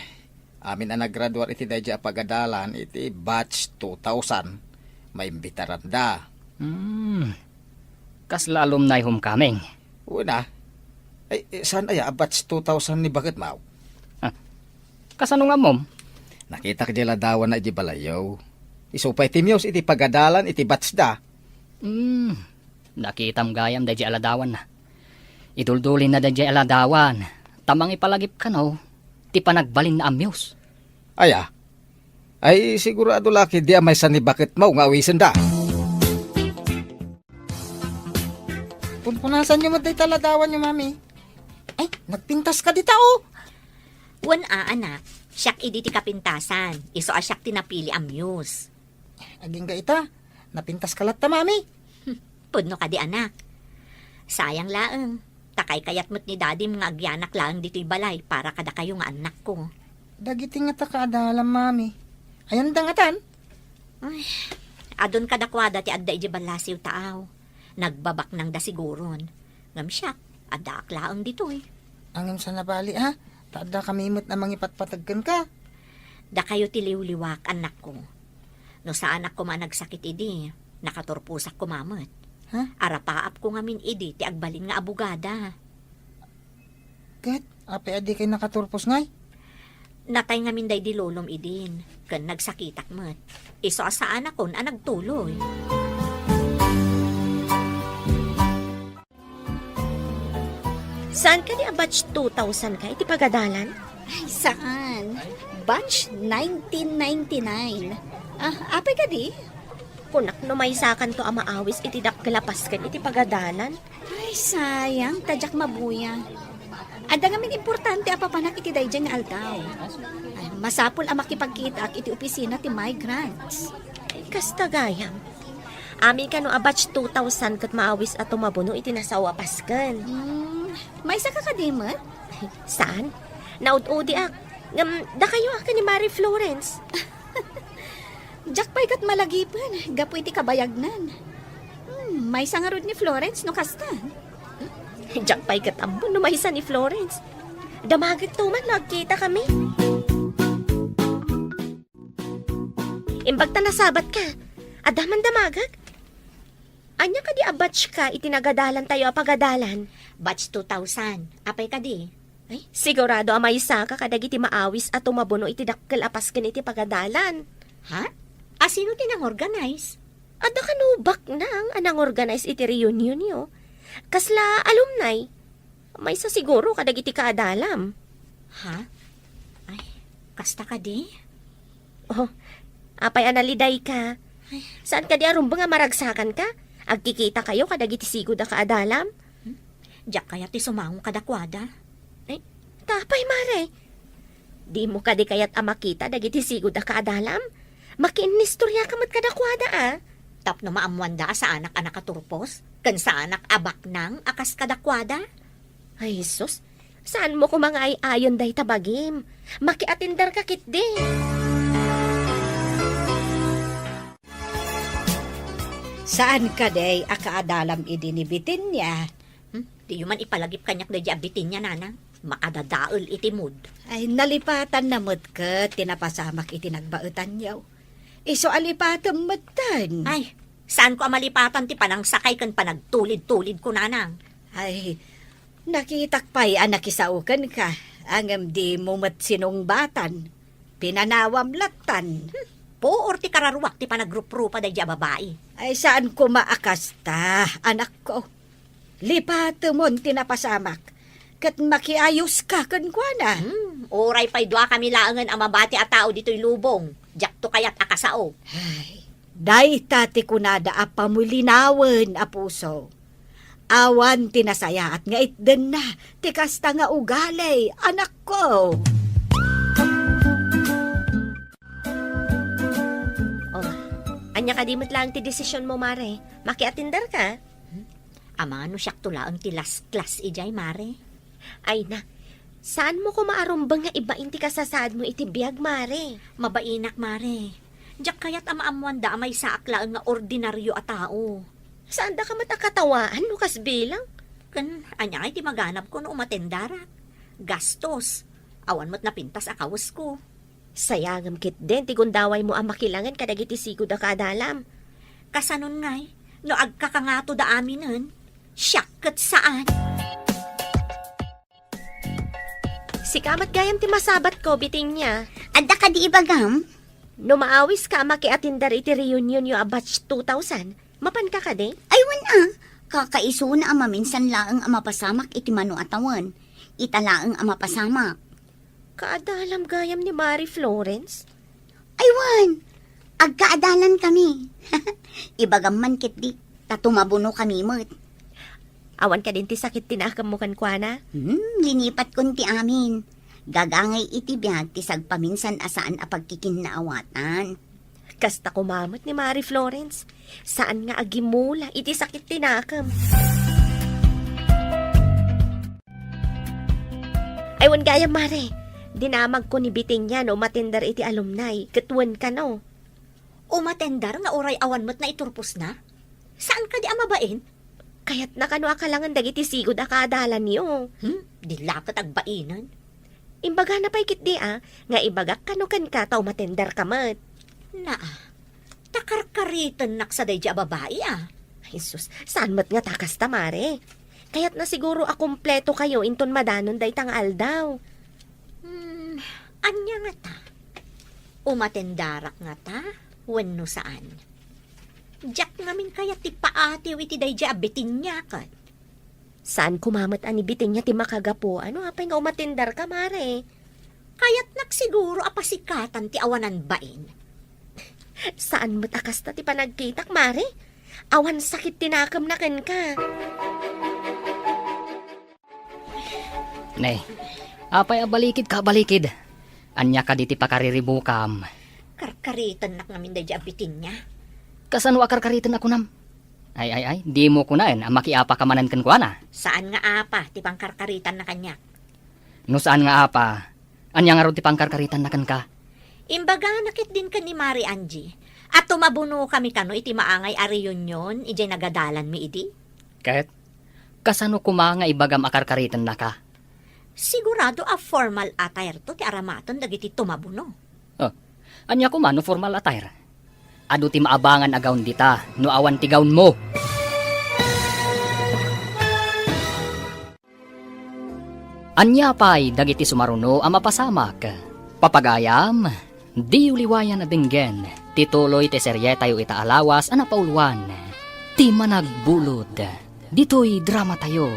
amin a naggraduar iti daydiay a pagadalan iti batch two thousand, maimbitaranda. Hmm. Kasla alumni homecoming? Wen a. Ay, eh, saan aya a batch two thousand ni baketmo? Ah, kasano nga ammom? Nakitak di ladawanna iti balayyo. Isu pay ti Muse iti pagadalan iti batch da. Hmm, nakitam gayam daydiay a ladawanna. Iduldulinna daydiay a ladawan, ta mangipalagip kano ti panagbalinna a Muse. Aya? Ay, sigurado la ketdi a maysa ni baketmo nga awisenda. Punpunasanyo met dayta ladawanyo, Mami. Ay, nagpintas ka dita, oh. Wen a, anak. Siak idi ti kapintasan. Isu a siak ti napili a Muse. Agingga ita, napintas ka latta, Mami. Pudno kadi, anak. Sayang laeng. Ta kaykayat met ni Dadim nga agyanak laeng ditoy balay para kadakayo nga annakko. Dagiti ngata kaadalam, Mami. Ayanda ngatan? Ay, adun kadakuada ti adda idiay ballasiw taaw. Nagbabaknangda siguron. Ngem siak, addaak laeng ditoy. Ngem saan a bali, ha? Ta addakami met a mangipatpateg kenka. Dakayo ti liwliwak, annakko. No saanak koma a nagsakit idi, nakaturposak koma met. Ha? Arapaapko ngamin idi ti agbalin nga abogada. Ket, apay a dikay nakaturpos ngay? Natay ngamin daydi lolom idin, ken nagsakitak met. Isu a saanakon a nagtuloy. Saan kadi a batch two thousand ka iti pagadalan? Ay, saan? Batch nineteen ninety-nine. Ah, apay kadi? Kunak no maysakanto a maawis iti dakkel a pasken iti pagadalan. Ay, sayang, ta diak mabuya. Adda ngamin importante a papanak iti daydiay nga aldaw. Ay, Masapul a makipagkitaak iti opisina ti migrants. Kasta gayam. Amin kano a batch two thousand ket maawis a tumabuno iti nasao a pasken. Hmm, maysaka kadi met? Saan? Naud-udiak. Ngem, dakayo a ken ni Mari Florence. Diak pay ket malagipen, gapu iti kabayagnan. Hmm, maysa ngarud ni Florence no kasta. Diak pay ket ammo no maysa ni Florence. Damagekto man no agkitakami. Imbag ta nasabatka. Adda man damagek? Ania kadi a batch ka iti nagadalantayo a pagadalan? Batch two thousand. Apay kadi? Ay, sigurado a maysaka kadagiti maawis a tumabuno iti dakkel a pasken iti pagadalan. Ha? A sino ti nangorganize? Adda kano baknang a nangorganize iti reunionyo. Kasla alumni. Maysa siguro kadagiti kaadalam. Ha? Ay, kasta kadi? Oh, apay a nalidayka? Ay. Saan kadi a rumbeng a maragsakanka? Agkikitakayo kadagiti sigud a kaadalam? Hmm? Diak kayat ti sumango kadakuada. Ay, ta apay, Mare? Dimo kadi kayat a makita dagiti sigud a kaadalam? Makiinnistoriaka met kadakuada, a? Tapno maammoanda a saanak a nakaturpos, ken saanak a baknang a kas kadakuada? Ay, sus, saanmo koma nga ay-ayon dayta bagim. Makiatenderka ketdi. Saan kadi a kaadalam idi ni Bitenia? Hmm? Diyo man ipalagip kaniak daydi a Bitenia, nanang. Makadadael iti mood. Ay, nalipatanna met ket ti napasamak iti nagbaetanyo. Isu a lipatem metten. Ay, saanko a malipatan ti panangsakay ken panagtulid-tulidko, nanang. Ay, nakitak pay a nakisao kenka, ngem dimo met sinungbatan. Pinanawam lattan. Hmm, puor ti kararuak ti panagruprupa daydi a babai. Ay, saan koma a kasta, anakko. Lipatemon ti napasamak, ket makiayoska kenkuana. Hmm, uray pay duakami laengen a mabati a tao ditoy lubong, diakto kayat a kasao. Ay, dayta ti kunada a pamulinawen a puso. Awan ti nasayaat nga itdenna ti kasta nga ugali, anakko. Oh, ania kadi met laeng ti desisionmo, Mare? Makiatenderka? Hmm? Amano siakto laeng ti last class idiay, Mare? Ay na, saanmo koma a rumbeng nga ibain ti kasasaadmo iti biag, Mare? Mabainak, Mare. Diak kayat a maammoanda a maysaak laeng nga ordinario a tao. Saandaka met a katawaan no kas bilang? Ken ania ngay ti maganabko no umatendarak? Gastos. Awan met napintas a kawesko. Sayangem ketdin ti gundawaymo a makilangen kadagiti sigud a kaadalam. Kasanon ngay, no agkakangatoda aminen, siak ket saan. Sika met gayam ti masabatko, Bitenia. Adda kadi ibagam? No maawiska a makiatender iti reunionyo a batch two thousand, mapanka kadi? Ay, wen a. Kakaisuna a maminsan laeng a mapasamak iti mano a tawen. Ita laeng a mapasamak. Kaadalam gayam ni Mari Florence? Ay, wen. Agkaadalankami. Ibagam man ketdi, ta tumabunokami met. Awan kadin ti sakit ti nakemmo kenkuana? Hmm, linipatkon ti amin. Gagangay iti biag ti sagpaminsan a saan a pagkikinnaawatan. Kasta koma met ni Mari Florence. Saan nga agimula iti sakit ti nakem. Ay, wen gayam, Mare. Dinamagko ni Bitenia no umatender iti alumni, ket wen kano. Umatender nga uray awan met naiturposna? Saan kadi a mabain? Kayatna kano a kalangen dagiti sigud a kaadalanyo? Hmm, di la ket agbainen. Imbagana pay ketdi a, nga ibagak kano kenka ta umatenderka met. Naa, ta karkaritennak sa daydi a babai a. Ay, sus, saan met ngata kasta, Mare? Kayatna siguro a kumpleto kayo inton madanon dayta nga aldaw. Hmm, ania ngata? Umatendarak ngata wenno saan? Diak ngamin kayat ti paatiw iti daydi a Bitenia ket. Saan koma met a ni Bitenia ti makagapu, no apay nga umatenderka, Mare? Kayatnak siguro a pasikatan ti awanan bain. Saan met a kasta ti panagkitak, Mare? Awan sakit ti nakemna kenka. Ne, apay a balikidka a balikid? Ania kadi ti pakariribukam? Karkaritennak ngamin daydi a Bitinia. Kasano a karkariten a kunam? Ay, ay, ay, dimo kunaen a makiapaka manen kenkuana. Saan nga apa ti pangkarkaritanna kaniak. No saan nga apa, ania ngarud ti pangkarkaritanna kenka? Imbagana ketdin ken ni Mari Angie a tumabunokami kano iti maangay a reunion idiay nagadalanmi idi. Ket kasano koma nga ibagam a karkaritennaka? Sigurado a formal attire to ti aramaten dagiti tumabuno. Oh, ania koma no formal attire? Adu ti maabangan a gown dita no awan ti gownmo. Ania pay dagiti sumaruno a mapasamak? Papagayam, diyo liwayan a denggen ti tuloy ti serietayo ita a lawas a napauluan, Ti Managbulod. Ditoy dramatayo,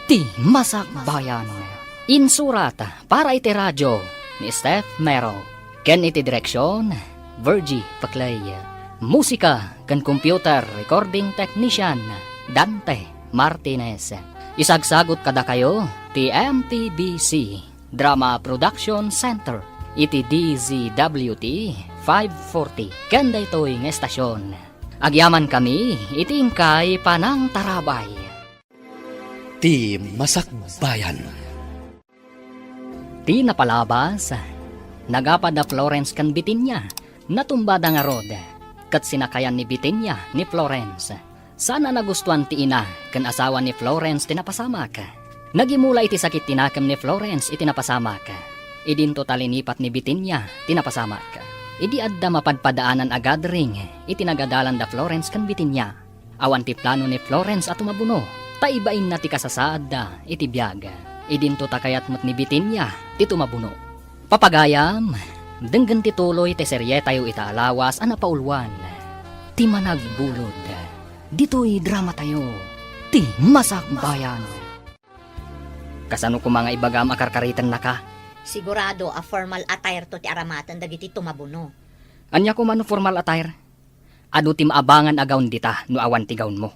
Ti Masakbayan. Insurat para iti radio ni Steph Mero. Ken iti direksion, Virgie Paclay. Musika ken computer recording technician, Dante Martinez. Isagsagut kadakayo ti M T B C Drama Production Center iti D Z W T five forty ken daytoy nga estasion. Agyamankami iti inkay panangtarabay. Ti Masakbayan. Ti napalabas, nagapa da Florence ken Bitinia, natumbada ngarud, ket sinakayan ni Bitinia ni Florence. Saan a nagustuan ti ina ken asawa ni Florence ti napasamak. Nagimula iti sakit ti nakem ni Florence iti napasamak. Idinto ta linipat ni Bitinia ti napasamak. Idi adda mapadpadaanan a gathering iti nagadalan da Florence ken Bitinia. Awan ti plano ni Florence a tumabuno, ta ibainna ti kasasaadda iti biag. Idinto ta kayat met ni Bitinia ti tumabuno. Papagayam, denggen ti tuloy ti serietayo ita a lawas a napauluan, Ti Managbulod. Ditoy dramatayo, Ti Masakbayan. Kasano koma nga ibagam a karkaritennaka? Sigurado a formal attire to ti aramaten dagiti tumabuno. Ania koma no formal attire? Adu ti maabangan a gown dita no awan ti gownmo.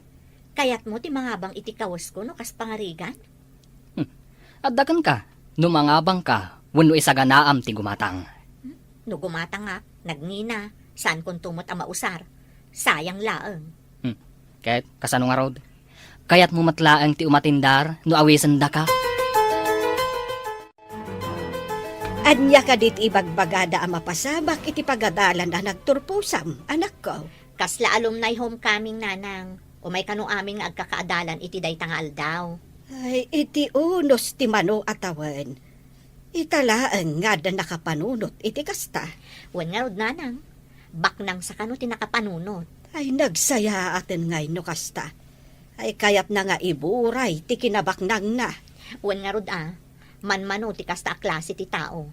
Kayatmo ti mangabang iti kawesko no kas pangarigan? Hmm. Adda kenka no mangabangka wenno isaganaam ti gumatang. Hmm? No gumatangak, nagngina, saankonto met a mausar. Sayang laeng. Hmm. Ket kasano ngarud? Kayatmo met laeng ti umatindar no awisendaka? Ania kadi ti ibagbagada a mapasamak iti pagadalan a nagturposam, anakko? Kasla alumni homecoming, nanang. Umay kano amin nga agkakaadalan iti dayta nga aldaw. Ay, iti unos ti mano a tawen. Ita laeng nga adda nakapanunot iti kasta. Wen ngarud, nanang. Baknangsa kano ti nakapanunot. Ay, nagsayaaten ngay no kasta. Ay, kayatna nga iburay ti kinabaknangna. Wen ngarud a, manmano ti kasta a klase ti tao.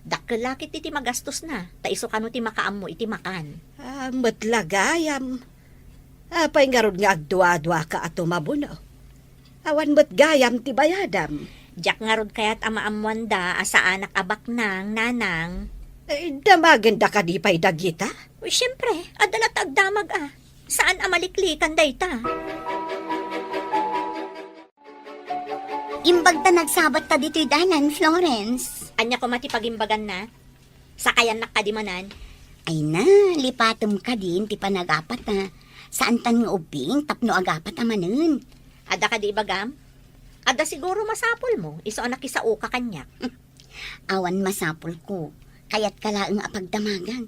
Dakkel la ketdi ti magastosna, ta isu kano ti makaammo iti makan. Ah, met la gayam. Apay ngarud nga agduaduaka a tumabuno? Awan met gayam ti bayadam. Diak ngarud kayat a maammoanda a saanak a baknang, nanang. Eh, damagenda kadi pay dagita? Uy, siempre, adda latta agdamag a. Saan a maliklikan dayta. Imbag ta nagsabatta ditoy dalan, Florence. Ania koma ti pagimbaganna? Sakayannak kadi manen? Ay na, lipatem kadin ti panagapata. Saantan nga ubbing tapno agapata manen. Adda kadi ibagam? Adda siguro masapulmo, isu a nakisaoka kaniak. Awan masapulko. Kayatka laeng a pagdamagan.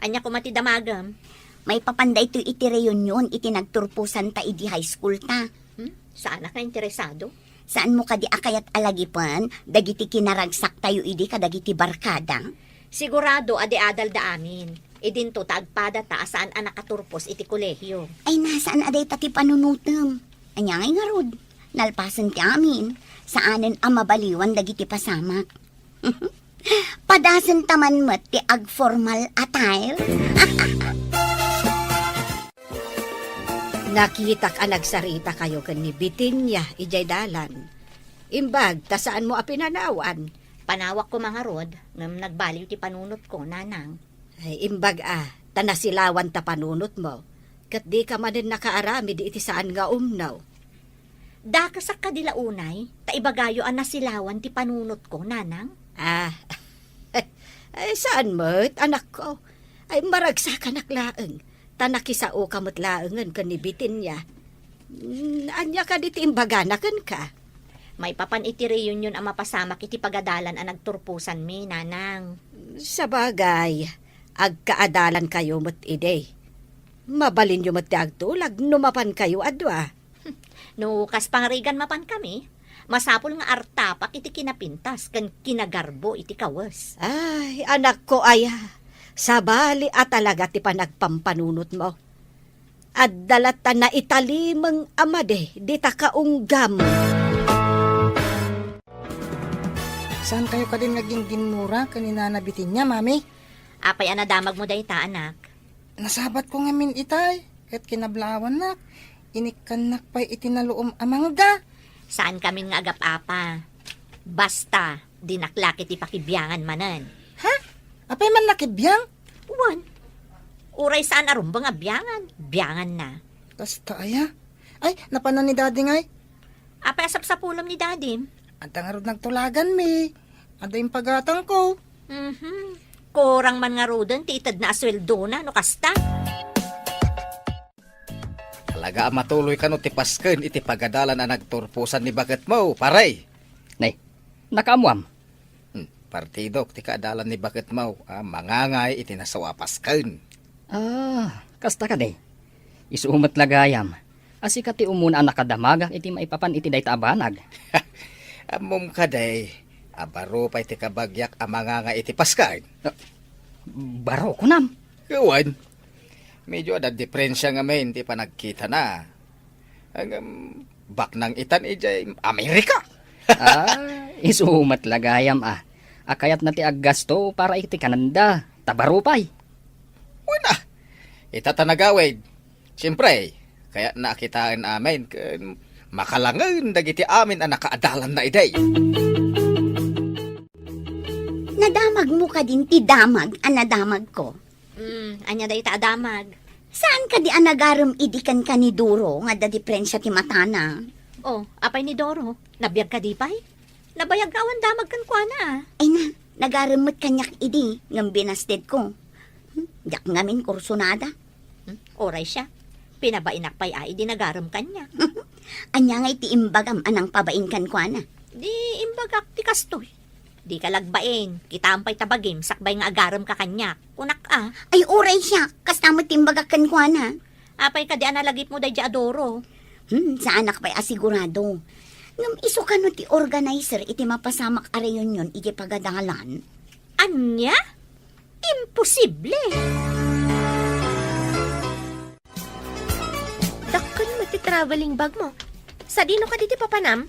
Ania koma ti damagem? Maipapan daytoy iti reunion iti nagturposanta idi high school ta. Hmm? Saanak nga interesado? Saanmo kadi a kayat a lagipen dagiti kinaragsaktayo idi kadagiti barkada? Sigurado a di adalda amin. Idinto ta agpadata a saan a nakaturpos iti kolehio. Ay, na, saan a dayta ti panunotem. Ania ngay ngarud? Nalpasen ti amin, saanen a mabaliwan dagiti pasamak. Padasenta man met ti agformal attire. Nakitak a nagsaritakayo ken ni Bitinia idiay dalan. Imbag ta saanmo a pinanawan? Panawak koma ngarud, ngem nagbaliw ti panunotko, nanang. Ay, imbag a, ta nasilawan ta panunotmo, ket dika manen nakaaramid iti saan nga umno. Dakesak kadi la unay, ta ibagayo a nasilawan ti panunotko, nanang? Ah, Ay, saan met, anakko? Ay, maragsakanak laeng. Ta nakisaoka met laengen ken ni Bitenia. Mm, ania kadi ti imbagana kenka? Maipapan iti reunion a mapasamak iti pagadalan a nagturposanmi, Nanang. Sabagay, agkaadalankayo met idi. Mabalinyo met ti agtulag no mapankayo a dua. No kas pangarigan mapankami, masapul nga artapak iti kinapintas ken kinagarbo iti kawes. Ay, anakko aya, sabali a talaga ti panagpampanunotmo. Adda latta naitalimeng a madi dita kaunggam. Saankayo kadin nga ginggimmura ken ni Nana Bitenia, Mami? Apay a nadamagmo dayta, anak? Nasabatko ngamin itay, ket kinablaawannak, inikkannak pay iti naluom a mangga. Saankamin nga agap-apa. Basta, dinak la ketdi pakibiangan manen. Ha? Apay man nakibiang? Wen. Uray saan a rumbeng a biangan, bianganna. Kasta aya? Ay, napanan ni Daddy ngay. Apay a sapsapulem ni Dadim? Adda ngarud nagtulaganmi. Adda impagatangko. Mhm. Kurang man ngaruden ti itedna a sueldona no kasta. Talaga a matuloy kano ti pasken iti pagadalan a nagturposan ni baketmo, pare? Nay, nakaammoam? Hmm, partidok ti kaadalan ni baketmo a mangangay iti nasao a pasken. Ah, kasta kadi? Isu met la gayam a sika ti umuna a nakadamagak iti maipapan iti dayta a banag. Ammom kadi a baro pay ti kabagiak a mangangay iti pasken? Ah, baro, kunam? Wen. Medyo adda diferensia ngamin ti panagkitana. Ngem, baknang itan idiay Amerika. Ah, isu met la gayam a. A kayatna ti aggasto para iti kanenda, ta baro pay. Wen a, ita ta nagawid. Siempre, kayatna a kitaen amin ken makalangen dagiti amin a nakaadalanna idi. Nadamagmo kadin ti damag a nadamagko? Hmm, ania dayta a damag? Saan kadi a nagarem idi kenka ni Doro nga adda diferensia ti matana? Oh, apay ni Doro? Nabiag kadi pay? Nabayag nga awan damag kenkuana, ah. Ay na, nagarem met kaniak idi, ngem binastedko. Hmm, diak ngamin kursunada. Hmm, uray siya. Pinabainak pay a idi nagarem kaniak. Ania ngay ti imbagam a nangpabain kenkuana? Di imbagak ti kastoy. Dika la agbain, kitaem pay ta bagim sakbay nga agaremka kaniak, kunak a. Ay, uray siak, kasta met ti imbagak kenkuana. Apay kadi a nalagipmo daydiay a Doro? Hmm, saanak pay a sigurado. Ngem isu kano ti organizer iti mapasamak a reunion iti pagadalan? Ania? Imposible! Dakkel met ti traveling bag mo. Sadino kadi ti papanam?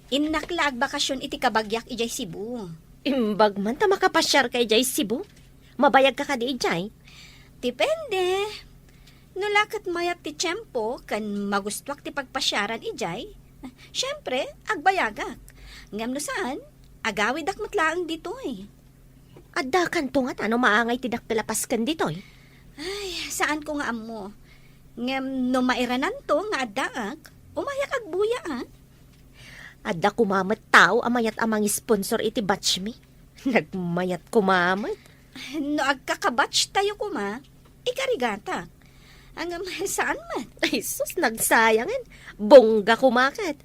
Innak la agbakasyon iti kabagiak idiay Cebu. Imbag man ta makapasiarka idiay Cebu? Mabayagka kadi idiay? Depende. No la ket mayat ti tiempo ken magustuak ti pagpasiaran idiay, siempre, agbayagak. Ngem no saan, agawidak met laeng ditoy. Addakanto ngata no maangay ti dakkel a pasken ditoy? Ay, saanko nga ammo. Ngem no mairananto nga addaak, umayak agbuya, a? Adda koma met tao a mayat a mangisponsor iti batchmi. Nagmayat koma met. No agkakabatch tayo koma, ikarigatak. Ngem saan met. Ay sus, nagsayangen. Bongga koma ket.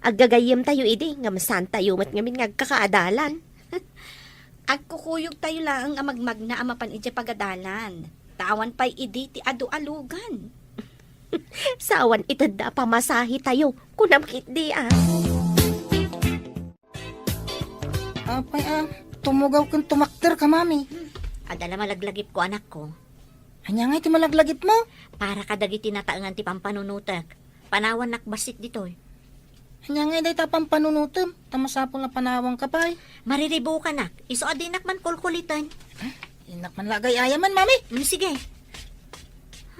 Aggagayyem tayo idi, ngem saan tayo met ngamin nga agkakaadalan. Agkukuyog tayo laeng a magmagna a mapan idiay pagadalan. Ta awan pay idi ti adu a lugan. Sa awan itedda a pamasahe tayo, kunam ketdi, a. Apay a, tumugaw ken tumakder ka, Mami. Hmm. Adda la malaglagipko, anakko. Ania ngay ti malaglagipmo? Para kadagiti nataengan ti pampanunotek. Panawannak bassit ditoy. Ania ngay dayta pampanunotem? Ta masapul a panawanka pay. Mariribukanak. Isu a dinak man kulkuliten. Innak man la agay-ayaman, Mami. Hmm, sige.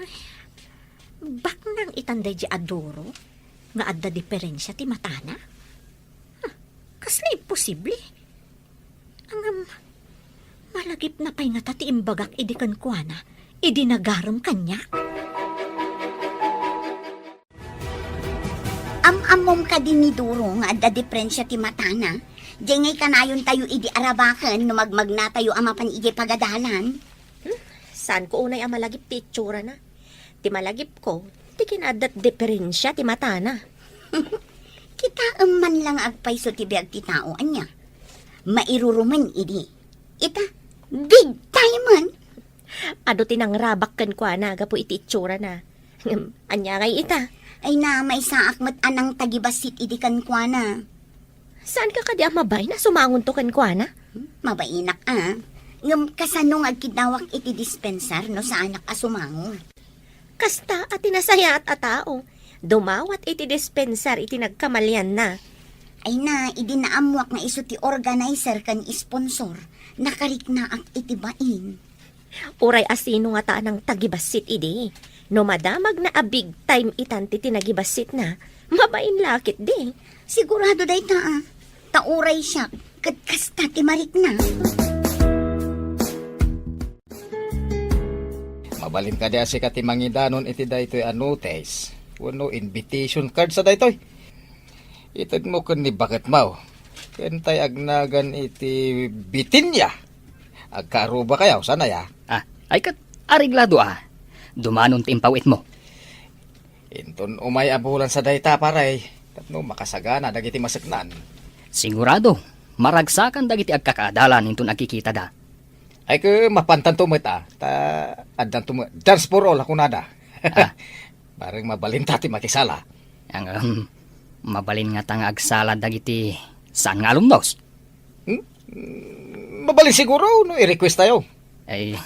Ay, baknang itan daydiay a Doro nga adda diferensia ti matana? Huh, kasla imposible. Ngem, malagipna pay ngata ti imbagak idi kenkuana, idi nagarem kaniak? Am-ammom kadi ni Doro nga adda diferensia ti matana? Diay ngay kanayontayo idi arabaken no magmagnatayo a mapan idiay pagadalan? Hmm, saanko unay a malagip ti itsurana. Ti malagipko, ti kinaaddat diferensia ti matana. Kitaem man la nga agpayso ti biag ti tao, ania? Mairurumen idi. Ita, big time man! Adu ti nangrabak kenkuana gapu iti itsurana. Ngem, ania ngay ita? Ay na, maisaak met a nangtagibassit idi kenkuana. Saanka kadi a mabain a sumangonto kenkuana? Hmm, mabainak a. Ngem kasano nga agkiddawak iti dispensar no saanak a sumango? Kasta a ti nasayaat a tao, dumawat iti dispensar iti nagkamalianna. Ay na, idi naammoak nga isu ti organizer ken sponsor, nakariknaak iti bain. Uray a sino ngata a nangtagibassit idi. No madamagna a big time itan ti tinagibassitna, mabain la ketdi. Sigurado dayta a. Ta uray siak, ket kasta ti marikna. Mabalin kadi a sika ti mangidanon iti daytoy a notice wenno invitation cards a daytoy? Itedmo ken ni baketmo. Ken tay agnagan iti Bitinia. Agkaarubakayo, saan aya? Ah, ay ket areglado a. Dumanon ti impawitmo. Inton umay a bulan sa dayta, pare, tapno makasagana dagiti maseknan. Sigurado, maragsakan dagiti agkakaadalan inton agkikitada. Ay ket mapantanto met a, ta addanto met dance for all a kunada. Ah. Bareng mabalinta ti makisala. Ang, um, mabalin ngata nga agsala dagiti saan nga alumnos? Hmm? Mabalin siguro no i-request tayo. Ay,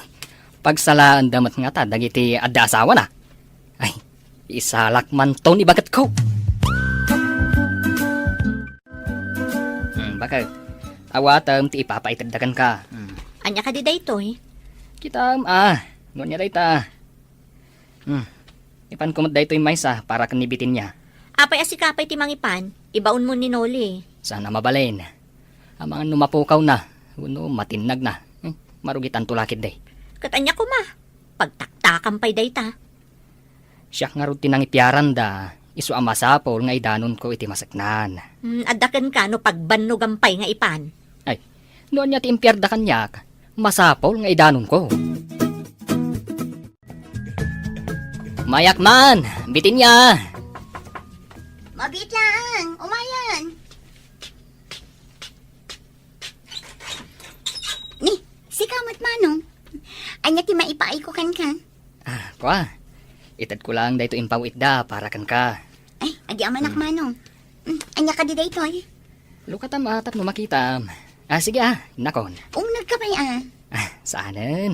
pagsalaanda met ngata dagiti adda asawana. Ay, isalak manto ni baketko. Hmm, baket, awatem ti ipapaitedda kenka. Hmm. Ania kadi daytoy? Kitaem a, no ania dayta. Hmm. Ipanko met daytoy maysa para ken ni Bitinia. Apay a sika pay ti mangipan? Ibaonmo ni Noli. Saan a mabalin. Amangan no mapukawna wenno matinnagna. Hmm. Marugitanto la ketdi. Ket ania koma? Pagtaktakam pay dayta. Siak ngarud ti nangipiaranda, isu a masapul nga idanonko iti maseknan. Hmm, adda kenka no pagbannogam pay nga ipan. Ay, no ania ti impiarda kaniak, masapul nga idanonko. Mayak man, Bitinia! Mabiit laeng, umayan. Ni, sika met, Manong. Ania ti maipaayko kenka? Ah, kua. Itedko lang daytoy impawitda para kenka. Ay, agyamanak, Hmm. Manong. Hmm, ania kadi daytoy? Lukatam a tapno makitam. Ah, sige a, innakon. Umnegka pay a. Ah, saanen.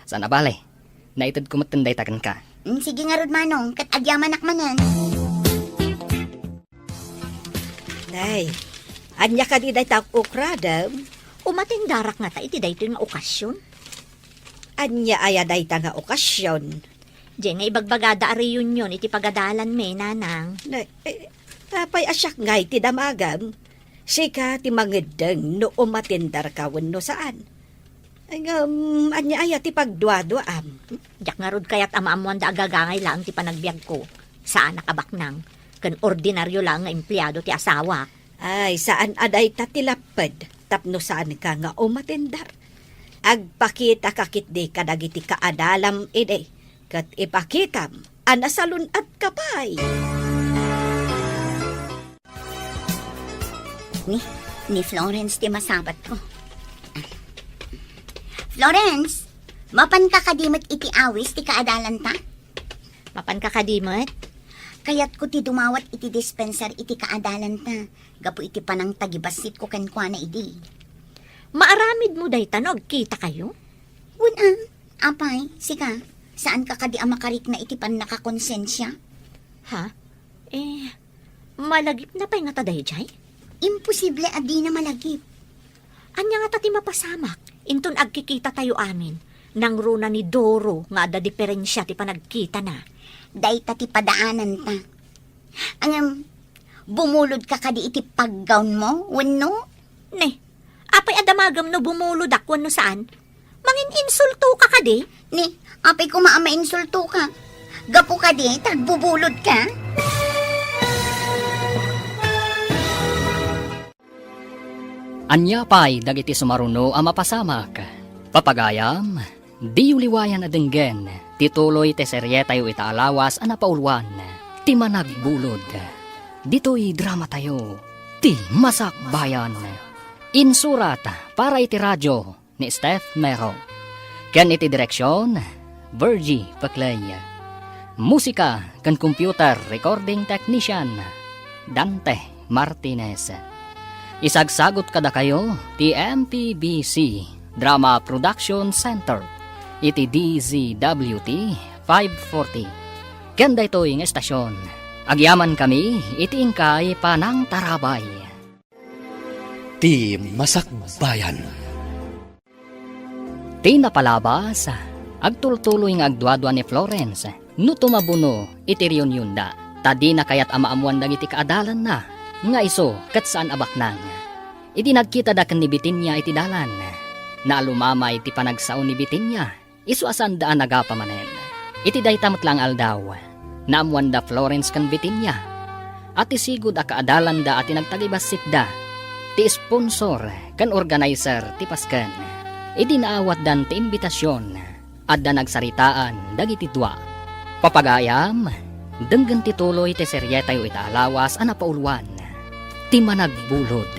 Saan a bale. Naitedko metten dayta kenka. Mm, sige ngarud, Manong, ket agyamanak manen. Nay, ania kadi dayta ukradem? Umatendarak ngata iti daytoy nga okasion. Ania aya dayta nga okasion? Diay nga ibagbagada a reunion iti pagadalanmi, Nanang. Nay, eh, apay a siak ngay ti damagem? Sika ti mangeddeng no umatendarka wenno saan. Ay, ngem, ania aya ti pagduaduaam? Diak ngarud kayat a maammoanda a gagangay laeng ti panagbiagko. Saanak a baknang, ken ordinario laeng nga empleado ti asawak. Ay, saan a dayta ti lapped tapno saanka nga umatendar. Agpakitaka ketdi kadagiti kaadalam idi, ket ipakitam a nasalun-atka pay. Ni, ni Florence ti masabatko. Florence, mapanka kadi met iti awis ti kaadalanta? Mapanka kadi met? Kayatko ti dumawat iti dispensar iti kaadalanta, gapu iti panangtagibassitko kenkuana idi. Maaramidmo dayta no agkitakayo? Wen a, apay, sika, saanka kadi a makarikna iti pannakakonsensia? Ha? Eh, malagipna pay ngata daydiay? Imposible a dina malagip. Ania ngata ti mapasamak inton agkikitatayo amin, nangruna ni Doro nga adda diferensia ti panagkitana? Dayta ti padaananta. Ngem, bumulodka kadi iti paggawnmo, wenno? Ne, apay a damagem no bumulodak wenno saan? Mangin-insultoka kadi? Ni, apay koma a mainsultoka? Gapu kadi, ta agbubulodka? Ania pay dagiti sumaruno a mapasamak? Papagayam, diyo liwayan a denggen ti tuloy ti serietayo ita a lawas a napauluan, Ti Managbulod. Ditoy dramatayo, Ti Masakbayan. Insurat para iti radio ni Steph Mero. Ken iti direksion, Virgie Peclay. Musika ken computer recording technician, Dante Martinez. Isagsagut kadakayo ti M P B C Drama Production Center iti D Z W T five forty. Ken daytoy nga estasion, agyamankami iti inkay panangtarabay. Ti Masakbayan. Ti napalabas, agtultuloy nga agduadua ni Florence no tumabuno iti reunionda, ta dina kayat a maammuan dagiti kaadalanna nga isu ket saan a baknang. Idi nagkitada ken ni Bitinia iti dalan, naalumamay ti panagsao ni Bitinia, isu a saanda a nagapa manen. Iti dayta met la nga aldaw, naammuanda Florence ken Bitinia, a ti sigud a kaadalanda a ti nagtagibassikda, ti sponsor ken organizer ti pasken. Idi naawatdan ti imbitasion, adda nagsaritaan dagiti dua. Papagayam, denggen ti tuloy ti serietayo ita a lawas a napauluan, Ti Managbulod,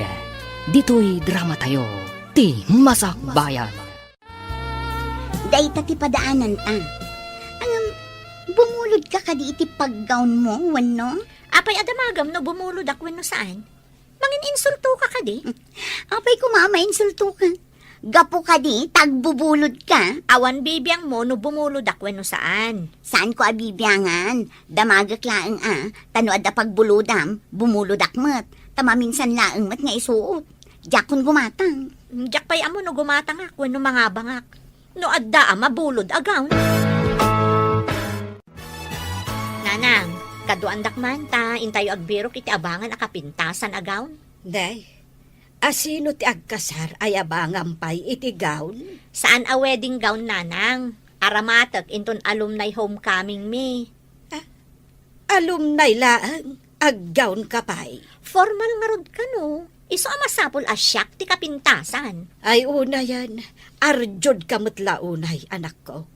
ditoy dramatayo, Ti Masakbayan. Dayta ti padaananta. Ngem, bumulodka kadi iti paggawnmo, wenno? Apay a damagem no bumulodak wenno saan? Mangin-insultoka kadi? Apay koma a mainsultoka? Gapu kadi ta agbubulodka? Awan bibiangmo no bumulodak wenno saan. Saanko a bibiangan. Damagek laeng a, ta no adda pagbulodam, bumulodak met. Ta maminsan laeng met nga isuot. Diakon gumatang. Diak pay ammo no gumatangak wenno mangabangak. No adda a mabulod a gown. Nanang, kaduandak man ta intayo agbirok iti abangan a kapintasan a gown. Nay, a sino ti agkasar a yabangam pay iti gown? Saan a wedding gown, Nanang. Aramatek inton alumni homecoming mi. Ah, alumni laeng, aggown ka pay? Formal ngarud kano. Isu a masapul a siak ti kapintasan. Ay, unayen, arjudka met la unay, anakko.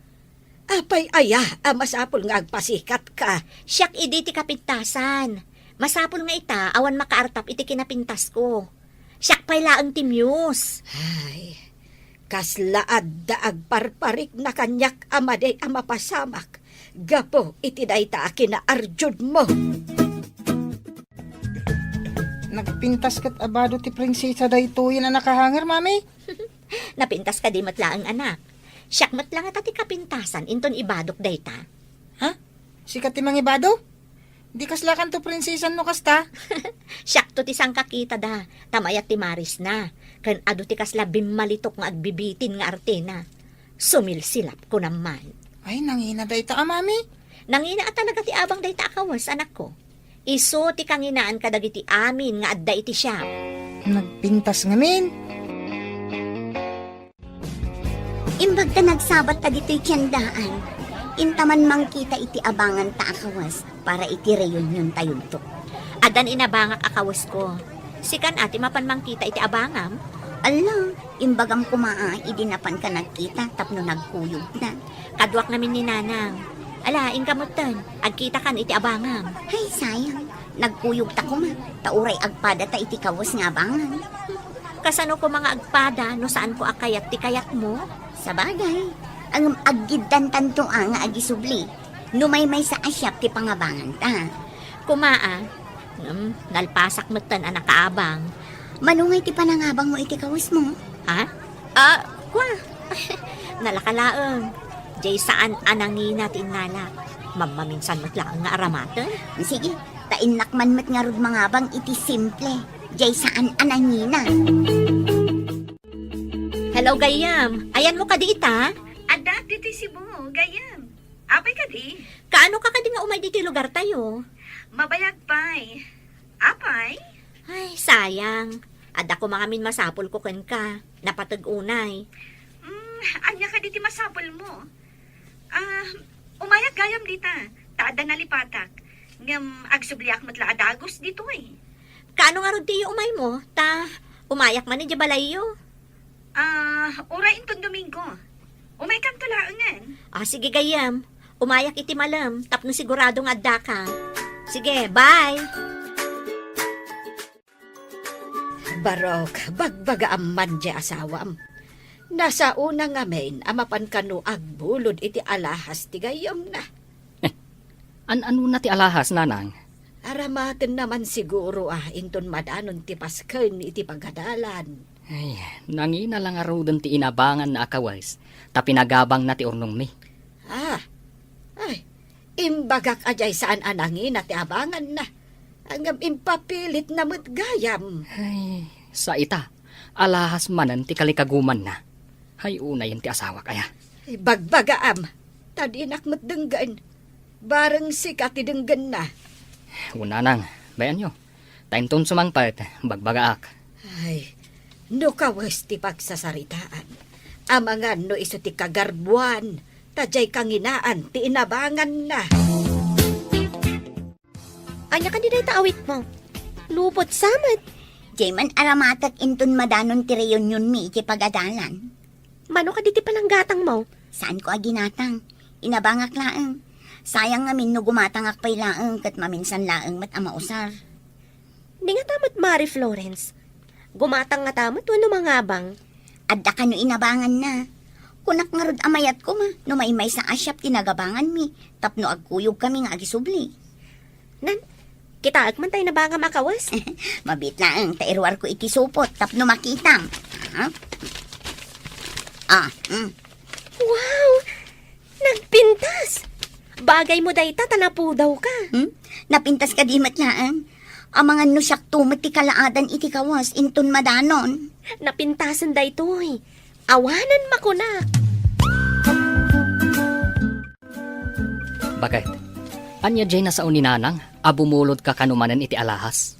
Apay aya a masapul nga agpasikatka? Siak idi ti kapintasan. Masapul nga ita, awan makaartap iti kinapintasko. Siak pay laeng ti muse. Ay, kasla adda agparparikna kaniak a madi a mapasamak gapu iti dayta a kinaarjudmo. Nagpintas ket abado ti prinsesa daytoyen a nakahanger, Mami? Napintas kadi met laeng, anak. Siak met la ngata ti kapintasan inton ibadok dayta. Ha? Sika ti mangibado? Di kaslakanto prinsesan no kasta? Siakto ti sangkakitada, ta mayat ti marisna, ken adu ti kasla bimmalitok nga agbibitin nga artena. Sumilsilap, kunam man. Ay, nangina dayta a, Mami. Nangina a talaga ti abang dayta a kawes, anakko. Isu ti kanginaan kadagiti amin nga adda iti siak. Nagpintas ngamin. Imbag ta nagsabat ta ditoy tiendaan, inta man mangkita iti abanganta a kawes para iti reunion tayonto. Addan inabangak a kawesko. Sikan a ti mapan mangkita iti abangam? Alla, imbagam koma a idi napanka nagkita tapno nagkuyogna. Kaduak ngamin ni Nanang. Ala, inka metten, agkitakan iti abangam. Ay, sayang. Nagkuyogta koma, ta uray agpadata iti kawes nga abangan. Kasano koma nga agpada no saanko a kayat ti kayatmo? Sabagay, ngem aggiddantanto a nga agisubli no maymaysa a siak ti pangabanganta. Koma a, ngem nalpasak metten a nakaabang. Mano ngay ti panangabangmo iti kawesmo? Ha? Ah, kua? Nalaka laeng. Jay saan a nangina ti innalak. Mammaminsan met laeng nga aramaten. Sige, ta innak man met ngarud mangabang iti simple. Jay saan a nangina. Hello, gayyem. Ayanmo kadi ita? Adda ditoy Cebu, gayyem. Apay kadi? Kaano ka kadi nga umay ditoy lugartayo? Mabayag pay. Apay? Ay, sayang. Adda koma ngamin masapulko kenka. Napateg unay. Mm, ania kadi ti masapulmo? Ah, umayak gayam dita, ta adda nalipatak. Ngem agsubliak met la a dagus ditoy. Kaano ngarud ti umaymo? Ta Umayak man idiay balayyo. Ah, uray inton Domingo. Umaykanto laengen. Ah, sige gayyem. Umayak iti malem, tapno sigurado nga addaka. Sige, bye! Barok, bagbagaam man diay asawam. Nasaona ngamin a mapan kano agbulod iti alahas ti gayyemna. Eh, an-anona ti alahas, nanang? Aramatenna man siguro a inton madanon ti pasken iti pagadalan. Ay, nangina la ngaruden ti inabanganna a kawes, ta pinagabangna ti urnongmi. Ah, ay, imbagak a diay saan a nangina ti abanganna. Ngem impapilitna met gayam. Ay, sa ita, alahas manen ti kalikagumanna. Hay unayen ti asawak aya. Ay, bagbagaam, ta dinak met denggen. Bareng sika ti denggenna. Wen nanang, bay-anyo. Ta inton sumangpet, bagbagaak. Ay, no kawes ti pagsasaritaan, amangan no isu ti kagarbuan, ta diay kanginaan ti inabanganna. Ania kadi dayta awitmo? Lupot sa met. Diay man aramatek inton madanon ti reunionmi iti pagadalan. Mano kadi ti pananggatangmo? Saanko a ginatang. Inabangak laeng. Sayang ngamin no gumatangak pay laeng ket maminsan laeng met a mausar. Ni ngata met, Mari Florence, gumatang ngata met wenno mangabang? Adda kano inabanganna. Kunak ngarud a mayat koma no maymaysa a siak ti nagabanganmi tapno agkuyogkami nga agisubli. Nan, kitaek man tay nabangam a kawes. Mabiit laeng ta iruarko iti supot tapno makitam. Ah? Ah, mm. Wow! Nagpintas! Bagaymo dayta ta napudawka. Hmm? Napintas kadi met laeng? Amangan no siakto met ti kalaadan iti kawes inton madanon. Napintasen daytoy. Awanen makunak. Baket, ania diay nasao ni nanang a bumulodka kano manen iti alahas?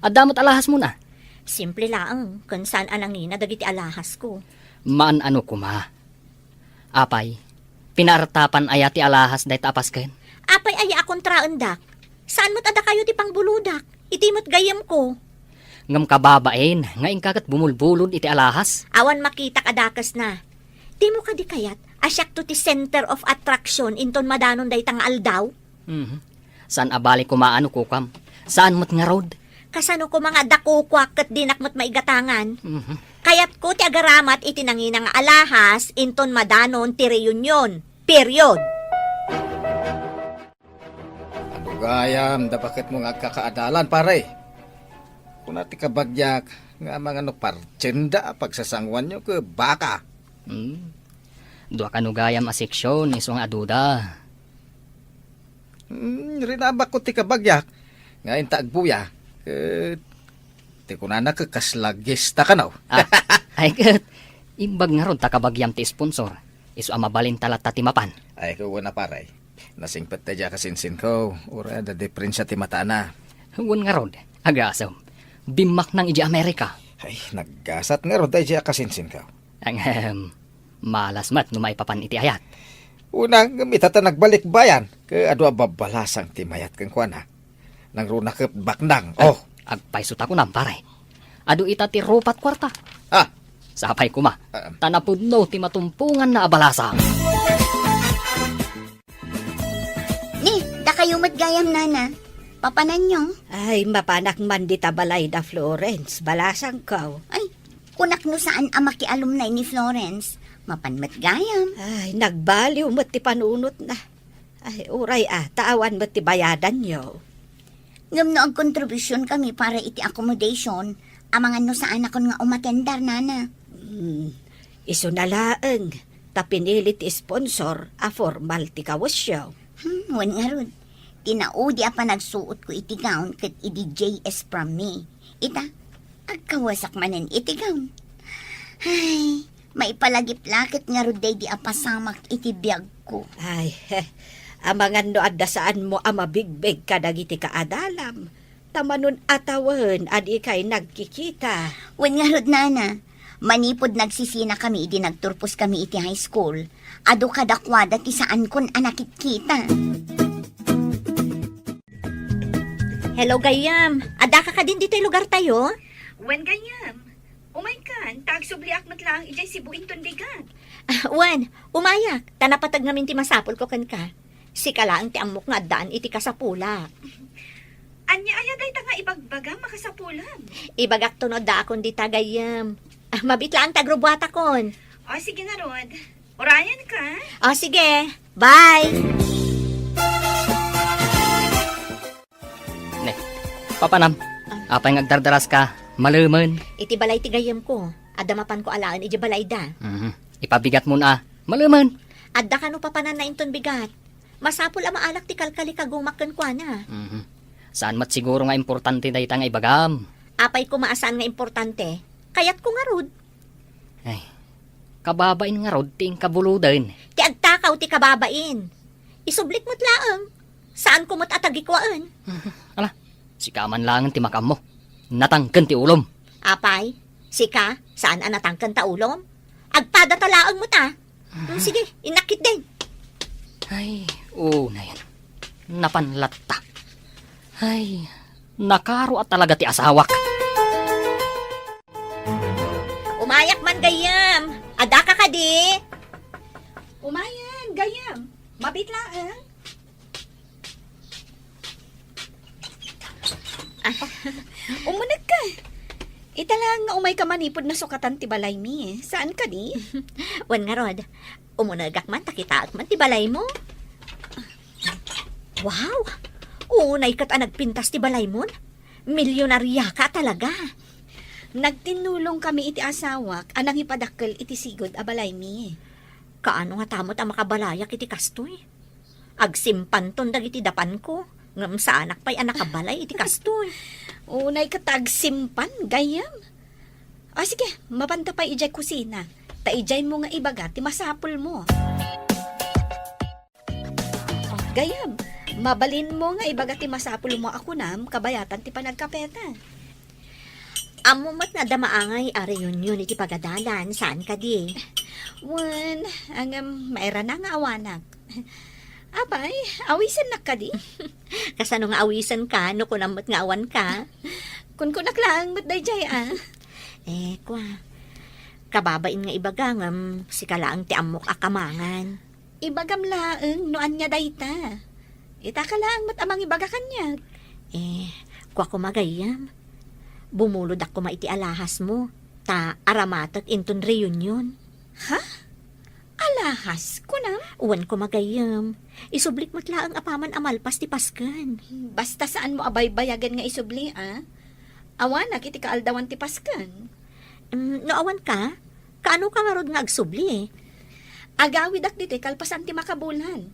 Adda met alahasmona? Simple laeng, ken saan a nangina dagiti alahasko. Maan-ano koma. Apay, pinaartapan aya ti alahas dayta a pasken? Apay aya a kontraendak? Saan met a dakayo ti pangbulodak? Iti met gayyemko. Ngem kababain nga inka ket bumulbulod iti alahas? Awan makitak a dakesna. Dimo kadi kayat a siakto ti center of attraction inton madanon dayta nga aldaw? Mhm. Saan a bali koma no kukam. Saan met ngarud? Kasano koma nga adda kukuak ket dinak met maigatangan? Mhm. Kayatko ti agaramat iti nangina nga alahas inton madanon ti reunion. Period. Adu gayam, da baketmo nga agkakaadalan, pare? Kuna ti kabagiak nga amangan no partienda a pagsasanguanyo ket baka. Hmm. Dua kano gayam a seksyon, isu nga aduda. Hmm, rinabakko ti kabagiak nga inta agbuya. Ket ti kunana ket kasla gesta kano. Ah, ay ket, imbag ngarud ta kabagiam ti sponsor. Isu a mabalinta latta ti mapan. Ay, ket wen a pare. Nasingpet daydiay a kasinsinko, uray adda diferensia ti matana. Wen ngarud, agasem. Dimmaknang idiay Amerika. Ay, naggasat ngarud daydiay a kasinsinko. Ahem, malas met no maipapan iti ayat. Una, ngem ita ta nagbalikbayan, ket adu a babbalasang ti mayat kenkuana. Nangruna ket baknang. Ay, oh. Agpayso ta kunam, pare. Adu ita ti rupat kuarta. Ah. Sapay koma. Ah. Ta napudno ti matumponganna a balasang. Ni, dakayo met gayam, nana. Papananyo? Ay, mapanak man dita balay da Florence, balasangko. Ay, kunak no saan a makialumnay ni Florence, mapan met gayam. Ay, nagbaliw met ti panunotna. Ay, uray a, ta awan met ti bayadanyo. Ngem no agkontribusion kami para iti accommodation, amangan no saanakon nga umatendar, nana. Hmm, isuna laeng, ta pinili ti sponsor a formal ti kawesyo. Hmm, wen ngarud, ti naudi a panagsuotko iti gown ket idi J S from me. Ita, agkawesak manen iti gown. Ay, maipalagip la ket ngarud daydi a pasamak iti biagko. Ay, he, amangan no adda saanmo a mabigbeg kadagiti kaadalam. Ta manon a tawen a dikay nagkikita. Wen ngarud, nana, manipud nagsisinakami idi nagturposkami iti high school, adu kadakuada ti saankon a nakitkita. Hello, gayyem. Addaka kadin ditoy lugartayo? Wen, gayyem. Umaykan, ta agsubliak met laeng idiay Cebu inton bigat. Ah, wen, umayak, ta napateg ngamin ti masapulko kenka. Sika laeng ti ammok nga addaan iti kasapulak. Ania aya dayta nga ibagbagam a kasapulam? Ibagakto no addaakon dita gayyem. Ah, mabiit laeng ta agrubuatakon. O, sige ngarud. Urayan ka. O, sige. Bye! Ne, papanam. Ah. Apay nga agdardaraska? Malemen. Iti balay ti gayyemko. Adda mapanko alaen iti balayda. Mhm. Ipabigatmon a. Malemen. Adda kano papananna inton bigat. Masapul a maalak ti kalkalikagumak kenkuana. Mhm. Saan met siguro nga importante dayta nga ibagam? Apay koma a saan nga importante? Kayatko ngarud. Ay, kababain ngarud ti inkabuluden. Ti agtakaw ti kababain. Isublik met laeng. Saanko met a tagikuaen. Ala, sika man laengen ti makaammo. Natangken ti ulom. Apay, sika, saan a natangken ta ulom? Agpadata laeng met a. Hmm, sige, innak ketdin. Ay, unayen. Napan latta. Ay, nakaro a talaga ti asawak. Umayak man gayyem. Addaka kadi? Umayan, gayyem. Mabiit laeng. Ah. Umunegka. Ita laeng nga umayka manipud nasukatan ti balaymi. Saan kadi? Wen ngarud, umunegak man ta kitaek man ti balaymo. Wow! Unay ket a nagpintas ti balaymon. Milyonariaka talaga. Nagtinnulongkami iti asawak a nangipadakkel iti sigud a balaymi. Kaano ngata met a makabalayak iti kastoy? Agsimpanton dagiti dapanko, ngem saanak pay a nakabalay iti kastoy. Unay ket ta agsimpan, gayyem. O sige, mapanta pay idiay kusina. Ta idiaymo nga ibaga ti masapulmo. O, gayyem, mabalinmo nga ibaga ti masapulmo a kunam kabayatan ti panagkapeta. Ammo met nga adda maangay a reunion iti pagadalan, saan kadi? Wen, ngem mairana nga awanak. Apay, awisennak kadi? Kasano nga awisenka no kunam met nga awanka? Kunkunak laeng met daydiay a. Eh, kua. Kababain nga ibaga ngem sika laeng ti ammok a kamangan. Ibagam laeng no ania dayta. Itaka laeng met a mangibaga kaniak. Eh, kua koma gayyem. Bumulod ak koma iti alahasmo, ta aramatek inton reunion. Ha? Alahas, kunam? Wen koma gayyem. Isublik met laeng apaman a malpas ti Pasken. Basta saanmo a baybayagen nga isubli, a? Awanak iti kaaldawan ti Pasken. Mm, no awanka, kaanoka ngarud nga agsubli? Agawidak ditoy kalpasan ti makabulan.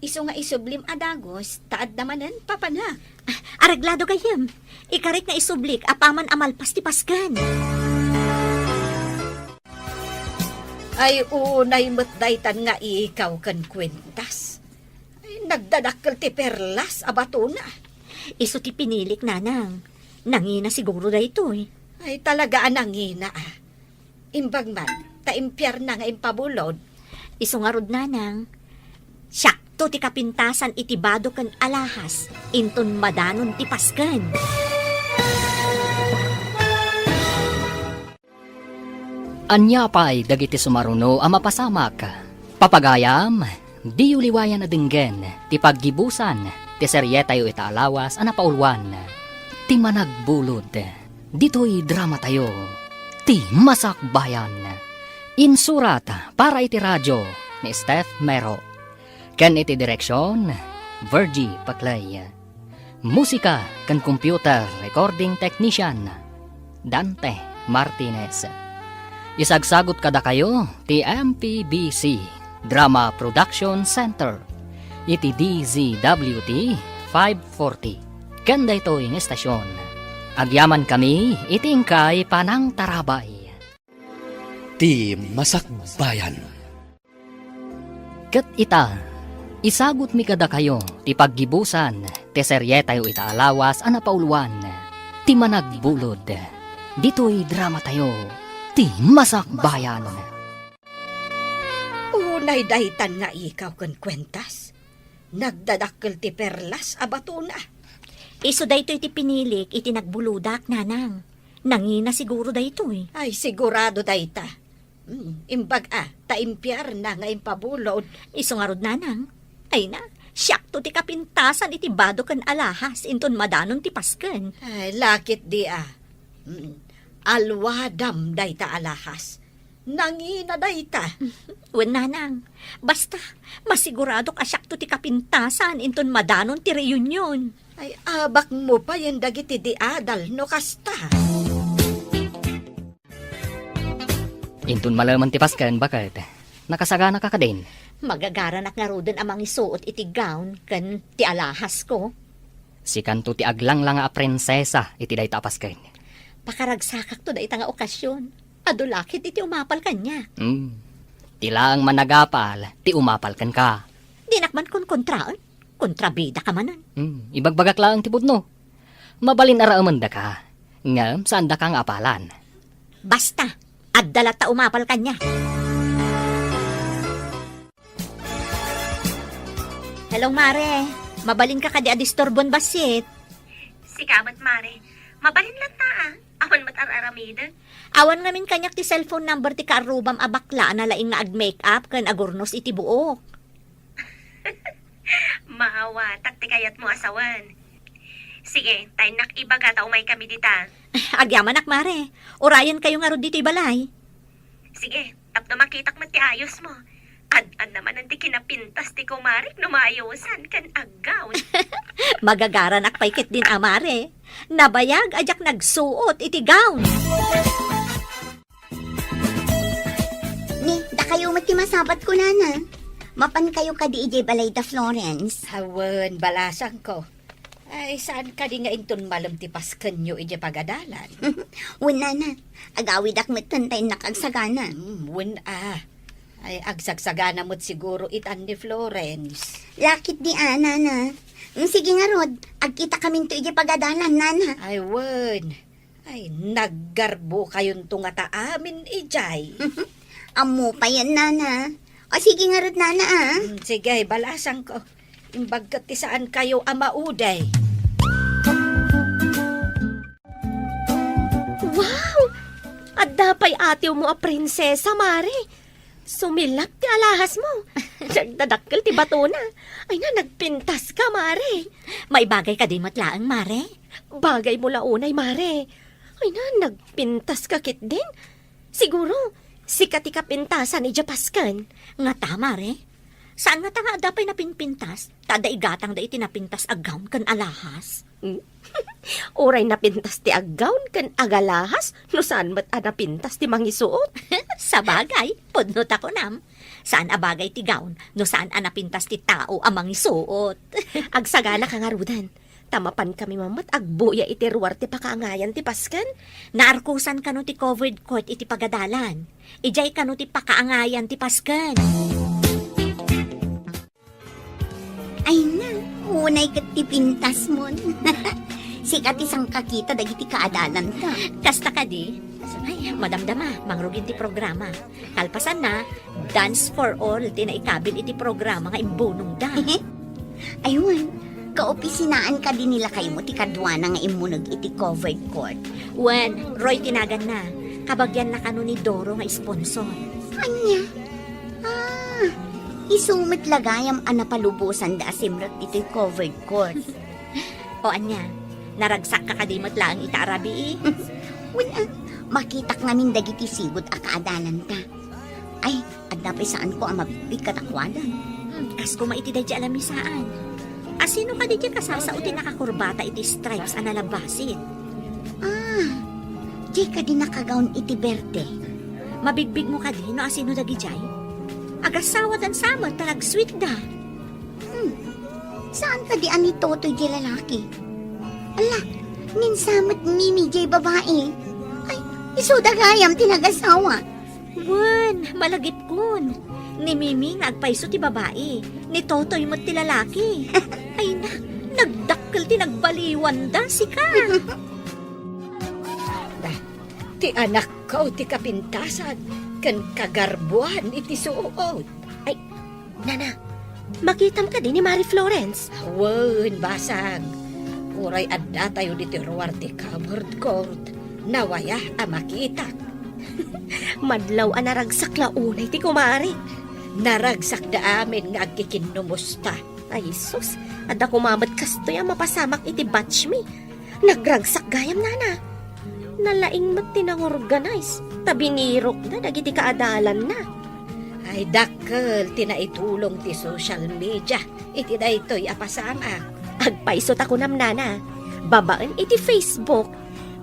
Isu nga isublim a dagus, ta adda manen papanak. Ah, areglado gayyem. Ikarik nga isublik apaman a malpas ti Pasken. Ay, unay met daytan nga ikaw ken kuentas. Ay, nagdadakkel ti perlas a batona. Isu ti pinilik, nanang. Nangina siguro daytoy. Ay, talaga a nangina, a. Imbag man, ta impiarna nga impabulod. Isu ngarud, nanang. Siakto ti kapintasan iti bado ken alahas, inton madanon ti Pasken. Ania pay dagiti sumaruno a mapasamak? Papagayam, diyo liwayan a denggen ti paggibusan ti serietayo ita a lawas a napauluan, Ti Managbulod, ditoy dramatayo, Ti Masakbayan. Insurat para iti radio ni Steph Mero. Ken iti direksion, Virgie Paclay. Musika ken computer recording technician, Dante Martinez. Isagsagut kadakayo ti M P B C Drama Production Center iti D Z W T five forty. Ken daytoy nga estasion, agyamankami iti inkay panangtarabay. Ti Masakbayan. Ket ita, isagutmi kadakayo ti paggibusan ti serietayo ita a lawas a napauluan, Ti Managbulod, ditoy dramatayo, Ti Masakbayan. Unay daytan nga ikaw ken kuentas, nagdadakkel ti perlas a batona. Isu daytoy ti pinilik iti nagbulodak, nanang. Nangina siguro daytoy. Ay, sigurado dayta. Hmm, imbag a, ta impiarna nga impabulod. Isu ngarud, nanang. Ay na, siakto ti kapintasan iti bado ken alahas inton madanon ti Pasken. Ay, lakit di a. Hmm, alwadam dayta alahas. Nangina dayta. Wen, nanang. Basta, masiguradok a siakto ti kapintasan inton madanon ti reunion. Ay, abakmo payen dagiti di adal no kasta. Inton malemen ti Pasken, baket, nakasaganaka kadin? Magagaranak ngaruden a mangisuot iti gown ken ti alahasko. Sikanto ti aglanglanga a prinsesa iti dayta a Pasken. Pakaragsakakto dayta nga okasion. Adu lakit iti umapal kaniak. Hmm. Ti laeng managapal ti umapal kenka. Dinak man konkontraen. Kontrabidaka manen. Hmm. Ibagbagak laeng ti pudno. Mabalin a raemendaka. Ngem saandaka nga apalan. Basta, adda latta umapal kaniak. Hello, Mare. Mabalinka kadi a disturbon bassit? Sika met, Mare. Mabalin latta, a. Awan met ar-aramidek. Awan ngamin kaniak ti cellphone number ti kaarrubam a bakla a nalaing nga ag-make-up ken agurnos iti buok. Maawatak ti kayatmo a sawen. Sige, ta innak ibaga ta umaykami dita. Agyamanak, Mare. Urayenkayo ngarud ditoy balay. Sige, tapno makitak met ti ayosmo. Ad-adda manen ti kinapintas ti kumarek no maayosan ken aggown. Magagaranak pay ketdin a, Mare. Nabayag a diak nagsuot iti gown. Ni, dakayo met ti masabat ko, nana. Mapankayo kadi idiay balay da Florence? Awan, balasangko. Ay, saan kadi nga inton malem ti paskenyo idiay pagadalan? Wen, nana. Agawidak met ta innak agsagana. Hmm, wen a. Ay, agsagsagana met siguro itan ni Florence. Lakit di a, nana. Hmm, sige ngarud, agkitakaminto idiay pagadalan, nana. Ay, wen. Ay, naggarbo kayonto ngata amin idiay. Ammo payen, nana. O, sige ngarud, nana, a. Hmm, sige, balasangko. Imbag ket ti saankayo a maudi. Wow! Adda pay atiwmo a prinsesa, Mare. Sumilap ti alahasmo. Nagdadakkel ti batona. Ay na, nagpintaska, Mare. Maibagay kadi met laeng, Mare? Bagaymo la unay, Mare. Ay na, nagpintaska ketdin. Siguro, sika ti kapintasan idiay pasken. Ngata, Mare? Saan ngata nga adda pay napinpintas? Ta adda igatangda iti napintas a gown ken alahas. Mm. Uray napintas ti aggown ken agalahas, no saan met a napintas ti mangisuot. Sabagay, pudno ta kunam. Saan a bagay ti gown, no saan a napintas ti tao a mangisuot. Agsagana ka ngaruden. Ta mapankami met agbuya iti ruar ti pakaangayan ti pasken. Naarkosan kano ti covered court iti pagadalan. Idiay kano ti pakaangayan ti pasken. Ay na, unay ket ti pintasmon. Sika ti sangkakita dagiti kaadalanta. Kasta kadi? Ay, madamdama, mangrugin ti programa. Kalpasanna, Dance for All ti naikabil iti programa nga imbunongda. Ay, wen, kaopisinaan kadi ni lakaymo ti kaduana nga immuneg iti covered court? Wen, Roy ti naganna. Kabagianna kano ni Doro nga sponsor. Ania? Ah, isu met la gayam a napalubosanda a simrek ditoy covered court. O ania, naragsakka kadi met laeng ita a rabii? Wen, a, makitak ngamin dagiti sigud a kaadalanta. Ay, adda pay saanko a mabigbig kadakuada. Hmm, kas koma iti daydi a lamisaan. Asino kadi diay kasasao ti nakakurbata iti stripes a nalabasit? Ah, diay kadi nakagawn iti berde. Mabigbigmo kadi no asino dagidiay? Agasawadan sa met ta nagsweetda. Hmm, saan kadi a ni Totoy diay lalaki? Ala, ni sa met Mimi diay babai. Ay, isuda gayam ti nagasawa. Wen, malagipkon. Ni Mimi nga agpayso ti babai, ni Totoy met ti lalaki. Ay na, nagdakkel ti nagbaliwanda, sika. Da, ti anakko ti kapintasan ken kagarbuan iti suot. Ay, nana, makitam kadi ni Mari Florence? Wen, basang. Uray adda tayo ditoy ruar ti covered court. Nawaya a makitak. Madlaw a naragsak la unay ti kumare. Naragsak da amin nga agkikinnumusta. Ay, sus, adda koma met kastoy a mapasamak iti batch mi. Nagragsak gayam, nana. Nalaing met ti nangorganize, ta binirokda dagiti kaadalanna. Ay, dakkel ti naitulong ti social media iti daytoy a pasamak. Agpayso ta kunam, nana, babaen iti Facebook,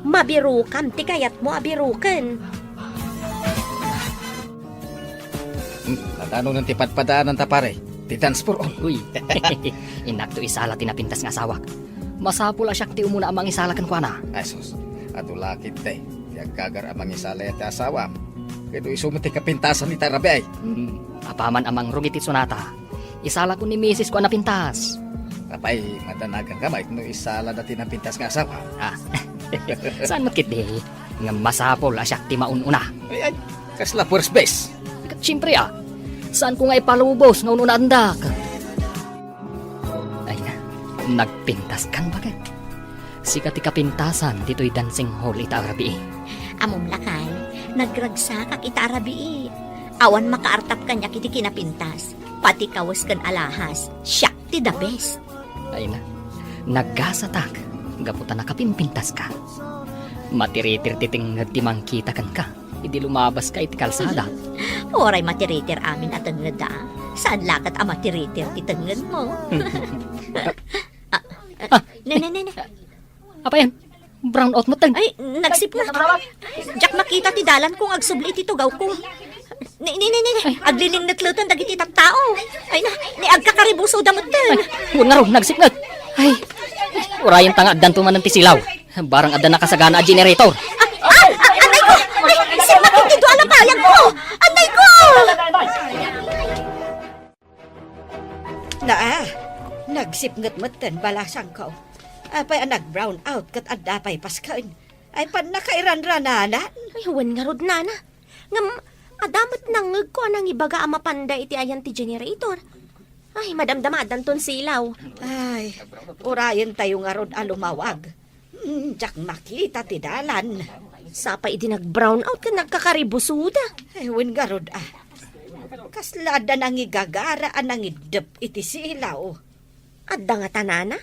mabirokam ti kayatmo a biroken. Hmm, nadanonen ti padpadaananta, pare. Ti dance for all. Uy. Innakto isala ti napintas nga asawak. Masapul a siak ti umuna a mangisala kenkuana. Ay, sus. Adu la ketdi ti aggagar a mangisala iti asawam. Ket no isu met ti kapintasan ita a rabii. Hmm, apaman a mangrugit ti sonata, isalako ni misis ko a napintas. Apay, madanagan ka met no isalada ti napintas nga asawa. Ah. Saan met ketdi? Ngem masapul a siak ti maun-una. Ay, ay, kasla first base. Siempre, ah. Saanko nga ipalubos nga un-unaandak. Ay na, nagpintaskan, baket. Sika ti kapintasan ditoy dancing hall ita a rabii. Ammom lakay, nagragsakak ita a rabii. Awan makaartap kaniak iti kinapintas. Pati kawes ken alahas, siak ti the best. Ay na, nagasatak gapu ta nakapimpintaska. Matiritir ti tengnged ti mangkita kenka idi lumabaska iti kalsada. Uray matiritir amin a tengngedda. Saan la ket a matiritir ti tengngedmo? Ah, ah, Ah. Ne, ne, ne, ne. Apay, brown out met. Ay, nagsipnget. Diak makita ti dalanko nga agsubli iti tugawko. Ni, ni, ni, ni, ni. Ay. Aglilingnet laeng dagiti tattao. Ay na, ni agkakaribusoda met. Ay, wen ngarud, nagsipnget. Ay, urayenta nga addanto manen ti silaw. Barang adda nakasagana a generator. Ah, ah, ah, anay ko! Ay, sipnget ti dua a lapayagko! Anay ko! Naa, nagsipnget metten balasangko. Apay a nag-brown out ket adda pay pasken? Ay, pannakairanrananan. Ay, wen ngarud, nana. Ngem, adda met nangngegko a nangibaga a mapanda iti ayan ti generator. Ay, madamdama addanton silaw. Ay, urayentayo ngarud a lumawag. Hmm, diak makita ti dalan. Sapay idi nag-brown out ket nagkakaribusoda. Ay, wen ngarud, ah. Kasla adda nangigagara a nangiddep iti silaw. Adda ngata, nana?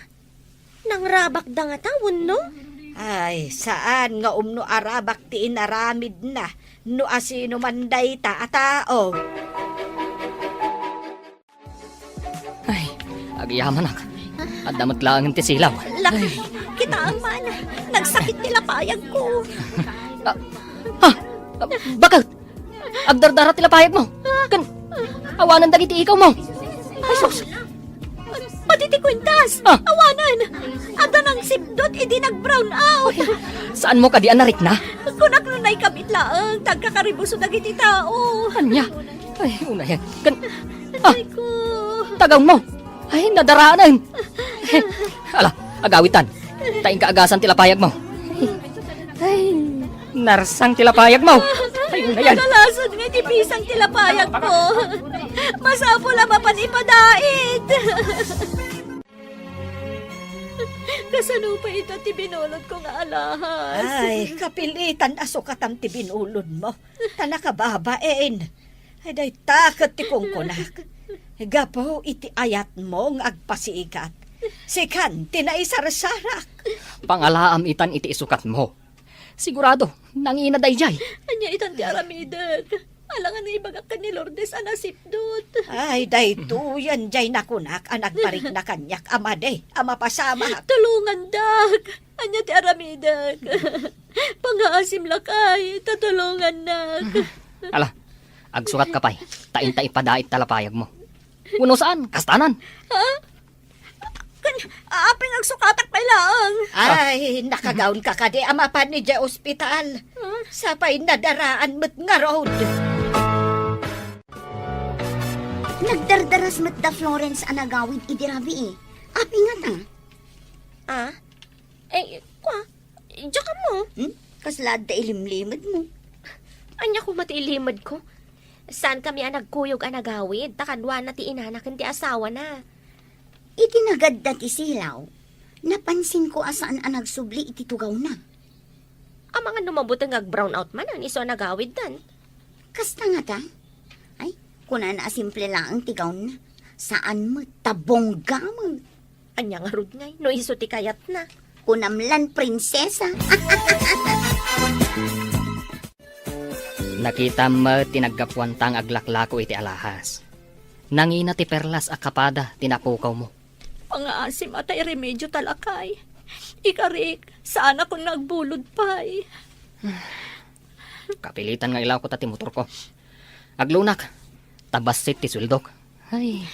Nangrabakda ngata wenno? Ay, saan nga umno a rabak ti inaramidna no asino man dayta a tao. Ay, agyamanak. Adda met laengen ti silaw. Lakay, kitaem man. Nagsakit ti lapayagko. Ah, ah, ah, bakit? Agdardara ti lapayagmo. Ken awanen dagiti ikawmo. Ay, sus. Pati ti kwintas. Ah. Awanen. Adda nangsipdot idi nag-brown out. Ay, saanmo kadi a narikna? Kunak no naikabit laeng, ta agkakaribuso dagiti tao. Ania? Ay, unayen. Ken, ah, Aray ko. Tagawmo. Ay, nadaranen. Ala, agawitan. Ta inka agasan ti lapayagmo. Ay, narsang ti lapayagmo. Ay, unayen. Nadalasan nga ti pisang ti lapayagko. Masapul a mapan ipadaet. Kasano pay ita ti binulodko nga alahas? Ay, kapilitan a sukatam ti binulodmo. Ta nakababain. Ay, dayta ket ti kunkunak. Gapu iti ayatmo nga agpasikat, sikan ti naisarsarak. Pangalaam itan iti isukatmo. Sigurado, nangina daydiay. Ania itan ti aramidek? Alangan nga ibagak ken ni Lourdes a nasipdot. Ay, daytoyen diay nakunak a nagparikna kaniak a madi a mapasamak. Tulongandak! Ania ti aramidek? Pangaasim lakay, ta tulongannak. Ala, agsukatka pay, ta inta ipadaet ta lapayagmo. Wenno saan, kastanan. Ha? Kan, apay nga agsukatak pay laeng? Ay, nakagawnka kadi a mapan idiay ospital. Huh? Sapay nadaraan met ngarud. Nagdardaras met da Florence a nagawid idi rabii. Apay ngata? Ah? Eh, kua, diak ammo. Hmm? Kasla adda ilimlimedmo? Ania koma ti ilimedko? Saankami a nagkuyog a nagawid, ta kaduana ti inana ken ti asawana. Idi nagadda ti silaw, napansinko a saan a nagsubli iti tugawna. Amangan no mabuteng nga ag-brown out manen isu a nagawiddan. Kasta ngata? Ay, kunana a simple laeng ti gown-na. Saan met, ta bongga met. Ania ngarud ngay, no isu ti kayatna? Kunam lan prinsesa. Nakitam met ti naggapuanta nga aglaklako iti alahas. Nangina ti perlas a kapada ti napukawmo. Pangaasim a ta iremedio ta lakay. Ikarik, saanakon nga agbulod pay. Kapilitan nga ilawko ta ti motorko. Aglunak, ta bassit ti sueldok. Ay,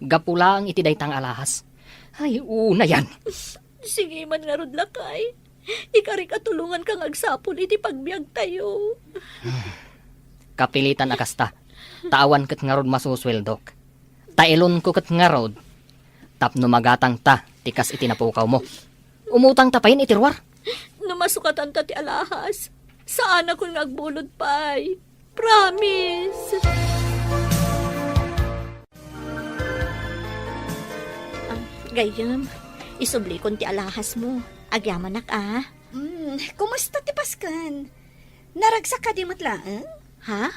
gapu laeng iti dayta nga alahas. Ay, unayan. Sige man ngarud lakay. Ikarik a tulonganka nga agsapul iti pagbiagtayo. Kapilitan a kasta. Ta awan ket ngarud masusueldok. Ta ilonko ket ngarud tapno magatangta ti kas iti napukawmo. Umutangta payen iti ruar. No masukatanta ti alahas, saanakon nga agbulod pay. Promise! Ah, gayyem, isublikon ti alahasmo. Agyamanak, a. Hmm, kumusta ti pasken? Naragsak kadi met laeng? Ha?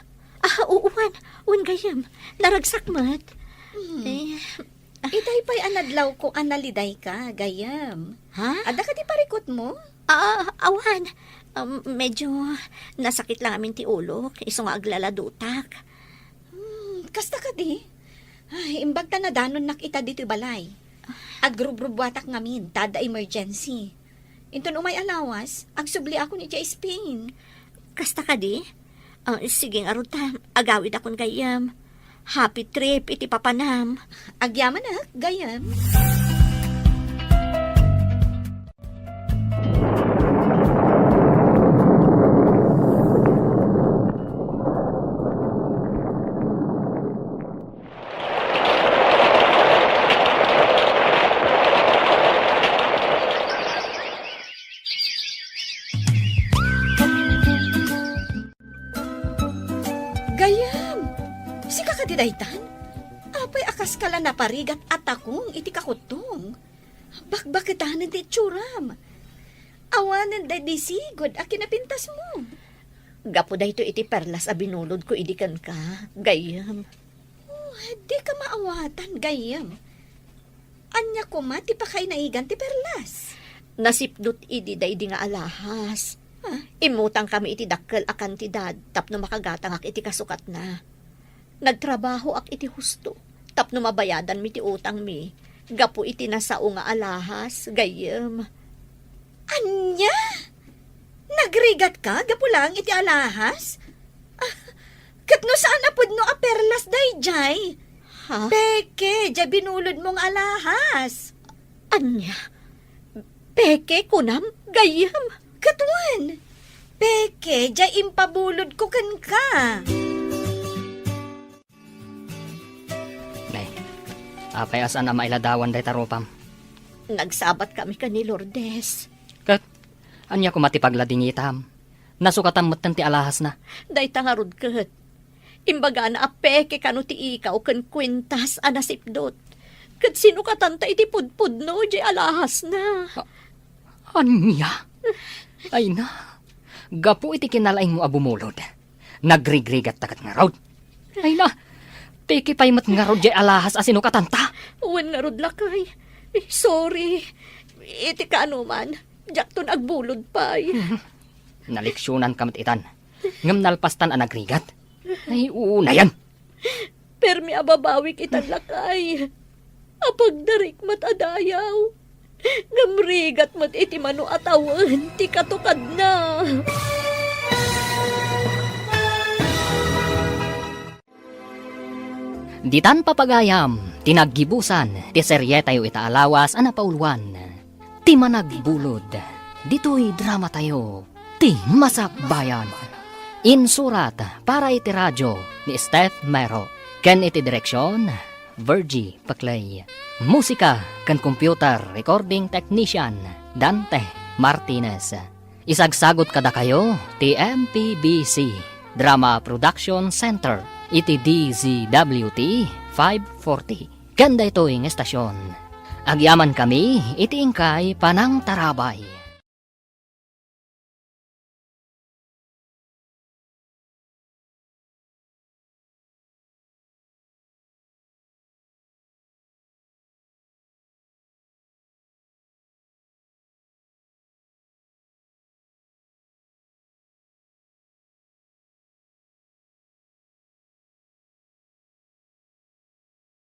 Ah, uwan. Wen gayyem. Naragsak met. Hmm. Eh. Itay pay a nadlawko a nalidayka, gayyem. Ha? Adda kadi parikutmo? Ah, awan. Um, medyo nasakit lang amin ti ulok, isu nga aglaladutak. Hmm, kasta kadi? Ay, imbag ta nadanonnak ita ditoy balay. Agrubrubuatak ngamin, ta adda emergency. Inton umay a lawas, agsubliakon idiay Spain. Kasta kadi? Ah, sige ngarud ta, agawidakon gayyem. Happy trip iti papanam. Agyamanak, gayyem. Gayyem, sika kadi daytan? Apay a kaska la naparigat a takong iti kakuttong? Bakbaketanen ti itsuram. Awanen daydi sigud a kinapintasmo. Gapu daytoy iti perlas a binulodko idi kenka, gayyem. Oh, dika maawatan, gayyem. Ania koma ti pakainaigan ti perlas? Nasipdut idi daydi nga alahas. Ah? Immutangkami iti dakkel a kantidad tapno makagatangak iti kasukatna. Nagtrabahoak iti husto tapno mabayadanmi ti utangmi gapu iti nasao nga alahas, gayyem. Ania? Nagrigatka gapu laeng iti alahas? Ah, ket no saan a pudno a perlas daydiay? Ha? Peke, diay binulodmo nga alahas. Ania? Peke, kunam, gayyem? Ket wen, peke, diay impabulodko kenka. Nay, apay a saan a mailadawan dayta rupam? Nagsabatkami ken ni Lourdes. Ket, ania koma ti pagladingitam? Nasukatan metten ti alahasna. Dayta ngarud ket. Imbagana a peke kano ti ikaw ken kuentas a nasipdut. Ket sinukatanta iti pudpudno diay alahasna. A-, ania? Ay na, gapu iti kinalaingmo a bumulod. Nagrigrigatta ket ngarud. Ay na, peke pay met ngarud diay alahas a sinukatanta. Wen ngarud lakay. Eh, sorry. Iti kaanoman, diakton agbulod pay. Mhm. Naleksionanka met itan. Ngem nalpastan a nagrigat. Ay, unayan. Permi a babawik itan lakay. Apagdarik met a dayaw. Ngem rigat met iti mano a tawen ti katukadna. Ditan papagayam ti naggibusan ti serietayo ita a lawas a napauluan, Ti Managbulod, ditoy dramatayo, Ti Masakbayan. Insurat para iti radio ni Steph Mero, ken iti direksion, Virgie Paclay. Musika ken computer recording technician, Dante Martinez. Isagsagut kadakayo ti M P B C Drama Production Center iti D Z W T five forty. Ken daytoy nga estasion, agyamankami iti inkay panangtarabay.